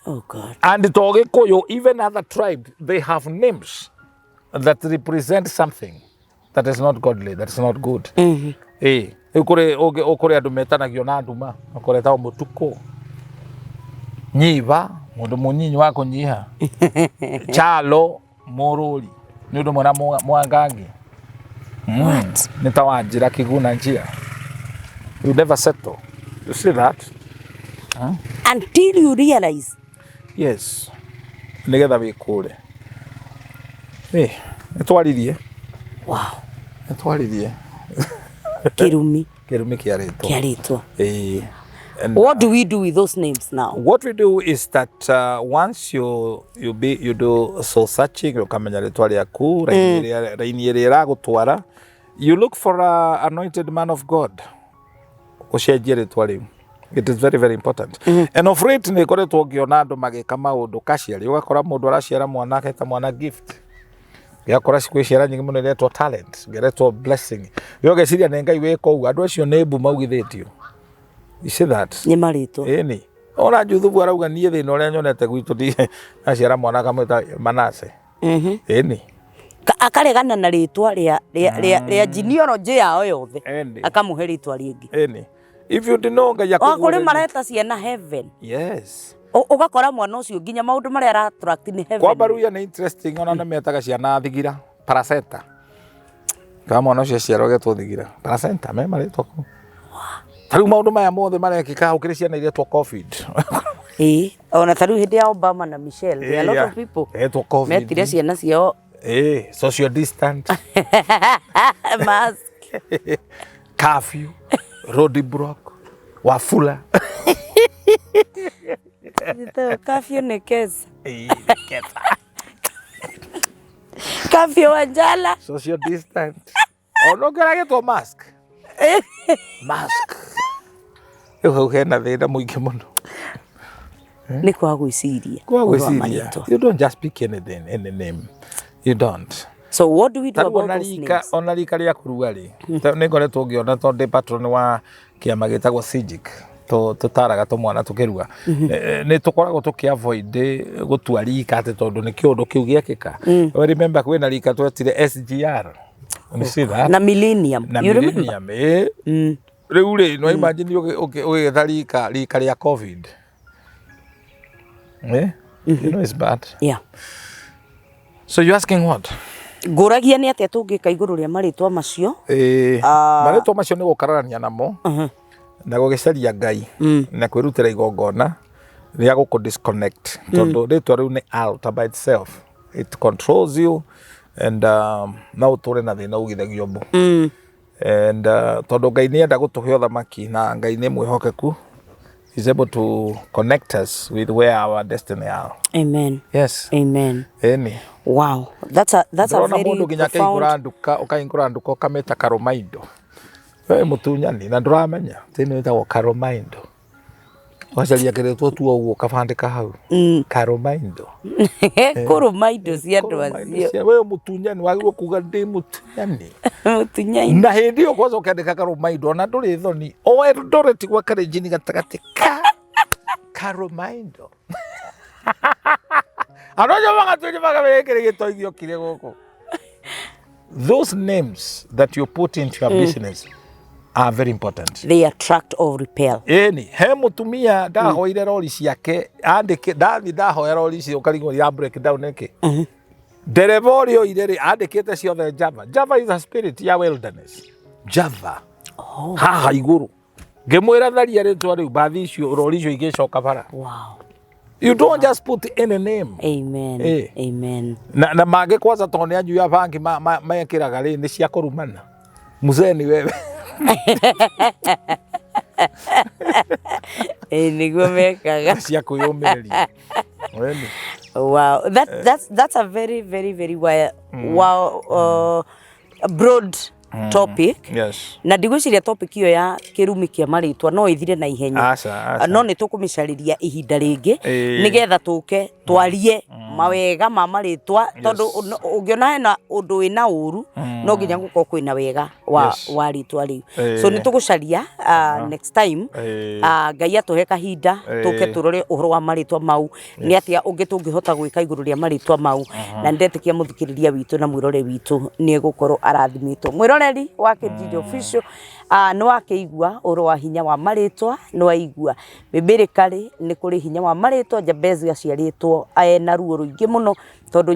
Oh God. And to Gĩkũyũ, even other tribe, they have names that represent something that is not godly, that is not good. Ĩĩ, rĩu kũrĩ kũrĩ andũ metanagio na nduma, makoretagwo Mũtukũ, Nyiva, mũndũ mũnyinyi wa kũnyiha, Chalo, Mũrũri, nĩ ũndũ mwena mwangangi. Nĩ ta wa njĩra kĩguna njia. You never settle. You see that? Until you realize. Yes. Nĩgetha wĩkũre. Nĩ twaririe. Wow. Nĩ twaririe. Kĩrumi. Kĩrumi kĩa rĩtwa. Kĩa rĩtwa. And, what do we do with those names now? What we do is that once you do soul searching, ukamenya rĩtwa rĩaku, raini ĩrĩa ĩragũtwara, you look for a anointed man of God. Ũcenjie rĩtwa rĩu. It is very, very important. And of late nĩ ngoretwo ngĩona andũ magĩka maũndũ kaciarĩ, ũgakora mũndũ araciara mwana aketa mwana Gift. Gĩakora kwĩ ciana nyingĩ mũno iretwo Talent, iretwo Blessing. We ũgeciria nĩ Ngai wĩka ũguo, andũ acio nĩ mbu maugithĩtio. You see that? Nĩ marĩtwa. Ĩni. Ona Juthubu arauga niĩ thĩna ũrĩa nyonete gwitũ ndi aciara mwana akamwĩta Manase. Ĩni. Akaregana na rĩtwa rĩa genealogy yao yothe. Akamũhe rĩtwa rĩngĩ. Ĩni. If you didn't know Ngai akũguũrĩria. Kũrĩ mareta ciana Heaven. Yes. Ũgakora mwana ũcio nginya maũndũ marĩa ara attract nĩ Heaven. Kwa Baruya nĩ interesting, ona nĩ metaga ciana Thigira, Paraseta. Kama mwana ũcio aciarwo agetwo Thigira, Paraseta, me marĩtwa kũu. Ta rĩu maũndũ maya mothe marekĩka gũkĩrĩ ciana iretwo Covid. Ĩĩ, ona ta rĩu hĩndĩ ya Obama na Michelle, there are a lot of people Etwo Covid. metire ciana ciao Ĩĩ, social distant. Mask. Curfew, road block, Wafula. Curfew nĩ kesa. Curfew wa njala. Social distant. Ona ũngĩragĩtwo mask. Mask. Rĩu hau hena thĩna mũingĩ mũno. Nĩ kwa gwĩciria. Kwa gwĩciria. You don't just pick anything, any name. You don't. So what do we do about those names? Ona rika rĩa kũrua rĩ, nĩ ngoretwo ngĩona tondũ ndĩ patron wa kĩama gĩtagwo Sigic, tũtaraga tũmwana tũkĩrua. Nĩ tũkoragwo tũkĩ avoid gũtua rika atĩ tondũ nĩ kĩũndũ kĩu gĩekĩka. We remember kwĩna rika twetire SGR. You see that? Na Millennium. Na You remember? Millennium, ĩĩ. Rĩu rĩ, no imagine ũgĩetha rika rĩa Covid. You know it's bad. So you asking what? Ngũragia nĩ atĩa tũngĩka igũrũ rĩa marĩtwa macio. Ĩĩ, marĩtwa macio nĩ gũkararania namo na gũgĩcaria Ngai na kwĩrutĩra igongona rĩa gũkũ disconnect, tondũ rĩtwa rĩu nĩ altar by itself, it controls you and no ũtũre na thĩna ugithagio mbu. And tondũ Ngai nĩ enda gũtũhe ũthamaki na Ngai nĩ mwĩhokeku, is able to connect us with where our destiny are. Amen. Yes. Amen. Ĩni. Wow, that's a Ndĩrona very mũndũ nginya profound. akĩhingũra nduka, ũkahingũra nduka ũkamĩta karũmaindo, we mũtunyani na ndũramenya thĩinĩ wĩtagwo karũmaindo, ũgacaria kĩrĩtwo tu ũguo ũkabandĩka hau karũmaindo. Kũrũma indo cia andũ acio. We mũtunyani, wagĩrĩirwo kuga ndĩ mũtunyani. Mũtunyani. Na hĩndĩ ĩyo kwanza ũkĩandĩka karũmaindo, ona ndũrĩ thoni o Eldoret gwa Kalenjin gatagatĩ ka karũmaindo, andũ acio magatuĩria magawĩkĩrĩ gĩtoithio kire gũkũ. Those names that you put into your business are very important. They attract or repel. Ĩni, he mũtumia ndahoire rori ciake andĩke, ndathi ndahoya rori icio ũkarigwo ya break down nĩkĩ. Ndereba ũrĩa oire rĩ, andĩkĩte ciothe Java. Java is a spirit ya wilderness. Java. Oh. Haha igũrũ ngĩmwĩra tharia rĩtwa rĩu, bathi icio rori icio igĩcoka bara. You don't just put any name. Amen. Eh. Amen. Na mangĩ kwanza tondũ nĩ anyui a bangi mekĩraga rĩ, nĩ cia kũrumana, mzee ni wewe. Ĩ nĩguo mekaga. Cia kwĩyũmĩrĩria. Weni. Wow, that's a very very very wow, broad topic. Yes. Na ndigwĩciria topic ĩyo ya kĩrumi kĩa marĩtwa no ĩthire na ihenya. Aca, aca. No nĩ tũkũmĩcarĩria ihinda rĩngĩ Ĩĩ. nĩgetha tũke twarie mawega ma marĩtwa, tondũ ũngĩona hena ũndũ wĩna ũru, no nginya gũkorwo kwĩna wega wa, wa rĩtwa rĩu. So nĩ tũgũcaria next time. Ngai atũhe kahinda tũke tũrore ũhoro wa marĩtwa mau, nĩ atĩa ũngĩ tũngĩhota gwĩka igũrũ rĩa marĩtwa mau. Na ndetĩkia mũthikĩrĩria witũ na mwĩrore witũ nĩ egũkorwo arathimĩtwo. Mwĩroreri wa Kijiji Official, nĩ wakĩigua ũhoro wa hinya wa marĩtwa, nĩ waigua biblically nĩ kũrĩ hinya wa marĩtwa. Jabez aciarĩtwo ena ruo rũingĩ mũno, tondũ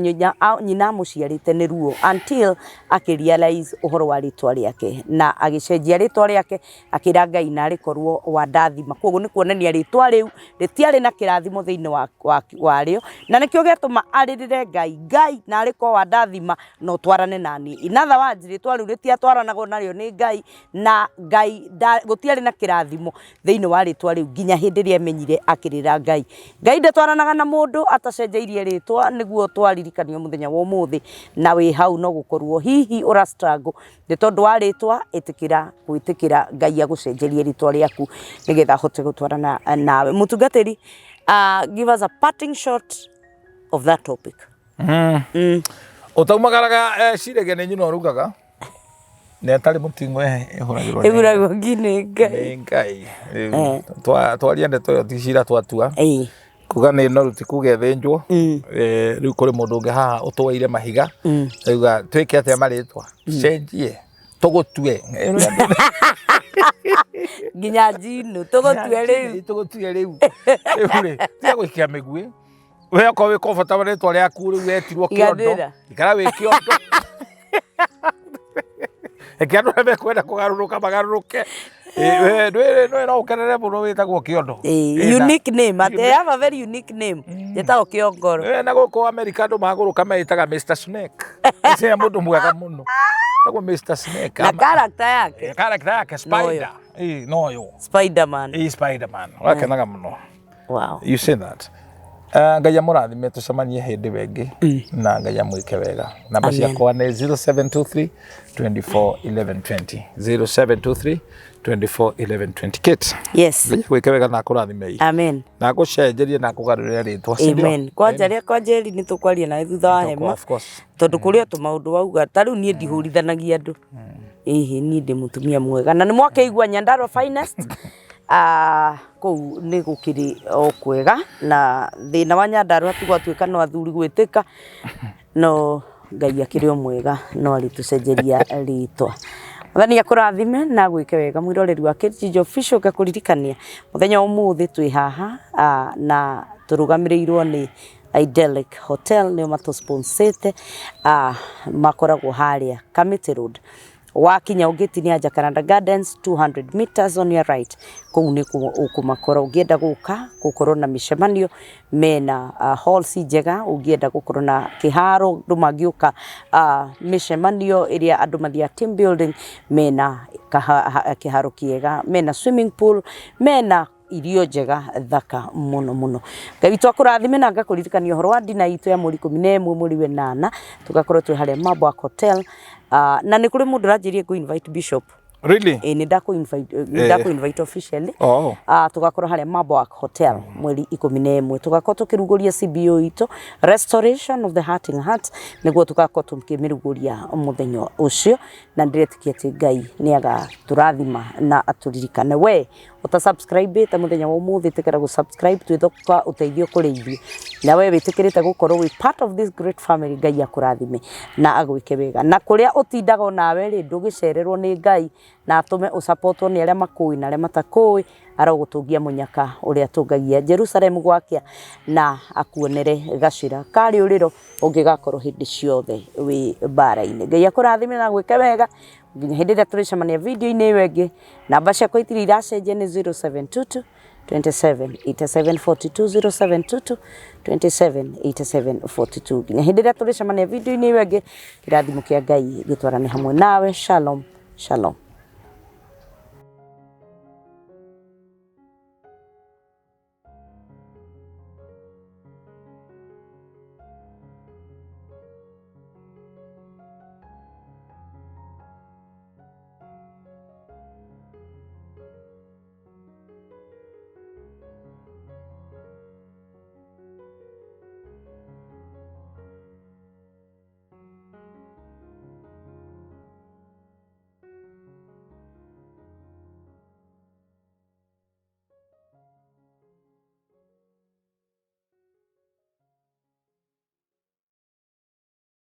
nyina amũciarĩte nĩ ruo, until akĩrealize ũhoro wa rĩtwa rĩake na agĩcenjia rĩtwa rĩake, akĩra Ngai narĩ korwo wandathima. Koguo nĩ kuonania rĩtwa rĩu rĩtiarĩ na kĩrathimo thĩinĩ warĩo, na nĩkĩo gĩatũma arĩrĩre Ngai, Ngai narĩ korwo wandathima na ũtwarane naniĩ. In other words, rĩtwa rĩu rĩtiatwaranagwo narĩo nĩ Ngai, na Ngai gũtiarĩ na kĩrathimo thĩinĩ wa rĩtwa rĩu nginya hĩndĩ ĩrĩa emenyire akĩrĩra Ngai. Ngai ndatwaranaga na mũndũ atacenjeirie rĩtwa, nĩguo twaririkanio mũthenya wa ũmũthĩ. Na wĩ hau no gũkorwo hihi ũra struggle nĩ tondũ wa rĩtwa, ĩtĩkĩra gwĩtĩkĩra Ngai agũcenjerie rĩtwa rĩaku nĩgetha ahote gũtwarana nawe. Mũtungatĩri, give us a parting shot of that topic. Ũtaumagaraga cirege nĩ nyina ũrugaga na ĩtarĩ mũting'o ĩhũragĩrwo nĩ Ĩhuragwo ngi nĩ Ngai. Nĩ Ngai. Rĩu, twaria ndeto ĩyo ti cira twatua. Ĩĩ. Kuga nĩ noru ti kuga ĩthĩnjwo. Rĩu kũrĩ mũndũ ũngĩ haha ũtũaire mahiga, auga twĩke atĩa marĩtwa, cenjie tũgũtue. Nginya njino tũgũtue rĩu. Tũgũtue rĩu. Rĩu rĩ, tiga gũikia mĩguĩ, we okorwo wĩ comfortable rĩtwa rĩaku rĩu wetirwo kĩondo, Iganĩra. Ikara wĩ kĩondo. Reke andũ arĩa mekwenda kũgarũrũka magarũrũke. We ndwĩrĩ no ũkenere mũno wĩtagwo kĩondo. Unique name. They have a very unique name. Njĩtagwo Kĩongoro. Na gũkũ Amerika andũ magũrũka meĩtaga Mr Snake. Ũcio nĩ mũndũ mwega mũno. Etagwo Mr Snake. Na character yake. Character yake Spider. Noyo. Spider-Man. Spider-Man. Ũrakenaga mũno. Wow. You say that. Ngai amũrathime, tũcemanie hĩndĩ ĩyo ĩngĩ na Ngai amwĩke wega. Namba ciakwa nĩ 0723 24 11 20, 0723 24 11 20. Kate. Yes. Ngai agwĩke wega na akũrathime. Amen. Na agũcenjerie na akũgarũrĩre rĩtwa. Si ndio? Amen. Kwanja rĩa kwanja eri nĩ tũkwaria nawe thutha wa hema. Of course. Tondũ kũrĩ o tũmaũndũ wauga ta rĩu niĩ ndihũrithanagia andũ. Ĩhĩ, niĩ ndĩ mũtumia mwega na nĩ mwakĩigua Nyandarua finest. Kũu nĩ gũkĩrĩ o kwega, na thĩna wa Nyandarua ti gwatuĩka no athuri gwĩtĩka, no Ngai akĩrĩ o mwega, no arĩtũcenjeria rĩtwa. Mwathani akũrathime na agwĩke wega. Mwĩroreri wa Kijiji Official, ngakũririkania mũthenya wa ũmũthĩ twĩ haha, na tũrũgamĩrĩirwo nĩ Idyllic Hotel nĩo matũsponsĩte, makoragwo harĩa Kamiti Road. Wakinya ũngĩtinia Jacaranda Gardens 200 meters on your right, kũu nĩkuo ũkũmakora. Ũngĩenda gũka gũkorwo na mĩcemanio mena halls njega, ũngĩenda gũkorwo na kĩharo andũ mangĩũka mĩcemanio ĩrĩa andũ mathiaga team building, mena kĩharo kĩega, mena swimming pool, mena irio njega thaka mũno mũno. Ngai witũ akũrathime na ngakũririkania ũhoro wa ndina itũ ya mweri 11 mweri wa 8 tũgakorwo twĩ harĩa Mabwak Hotel. Na nĩ kũrĩ mũndũ ũranjĩrire ngũ invite Bishop. Really? Ĩĩ nĩ ndakũ invite, nĩ ndakũ invite officially. Oh. Tũgakorwo harĩa Mabwak Hotel mweri 11 tũgakorwo tũkĩrugũria CBO itũ Restoration of the Hurting Heart nĩguo tũgakorwo tũkĩmĩrugũria mũthenya ũcio na ndĩretĩkia atĩ Ngai nĩ agatũrathima na atũririkane. We ũta subscribe ĩte mũthenya wa ũmũthĩ ĩtĩkĩra gũ subscribe twĩthoka ũteithio kũrĩ ithuĩ na we wĩtĩkĩrĩte gũkorwo wĩ part of this great family Ngai akũrathime na agwĩke wega na kũrĩa ũtindaga onawe rĩ ndũgĩcererwo nĩ Ngai na atũme ũsapotwo nĩ arĩa makũĩ na arĩa matakũĩ arogũtũngia mũnyaka ũrĩa atũngagia Jerusalem gwakĩa na akuonere gacĩra ka rĩũrĩro ũngĩgakorwo hĩndĩ ciothe wĩ mbara-inĩ. Ngai akũrathime na agwĩke wega nginya hĩndĩ ĩrĩa tũrĩcemania video-inĩ ĩyo ĩngĩ. Namba ciakwa itirĩ iracenjia nĩ 0722 27 87 42 0722 27 87 42 nginya hĩndĩ ĩrĩa tũrĩcemania video-inĩ ĩyo ĩngĩ kĩrathimo kĩa Ngai gĩtwarane hamwe nawe. Shalom, shalom.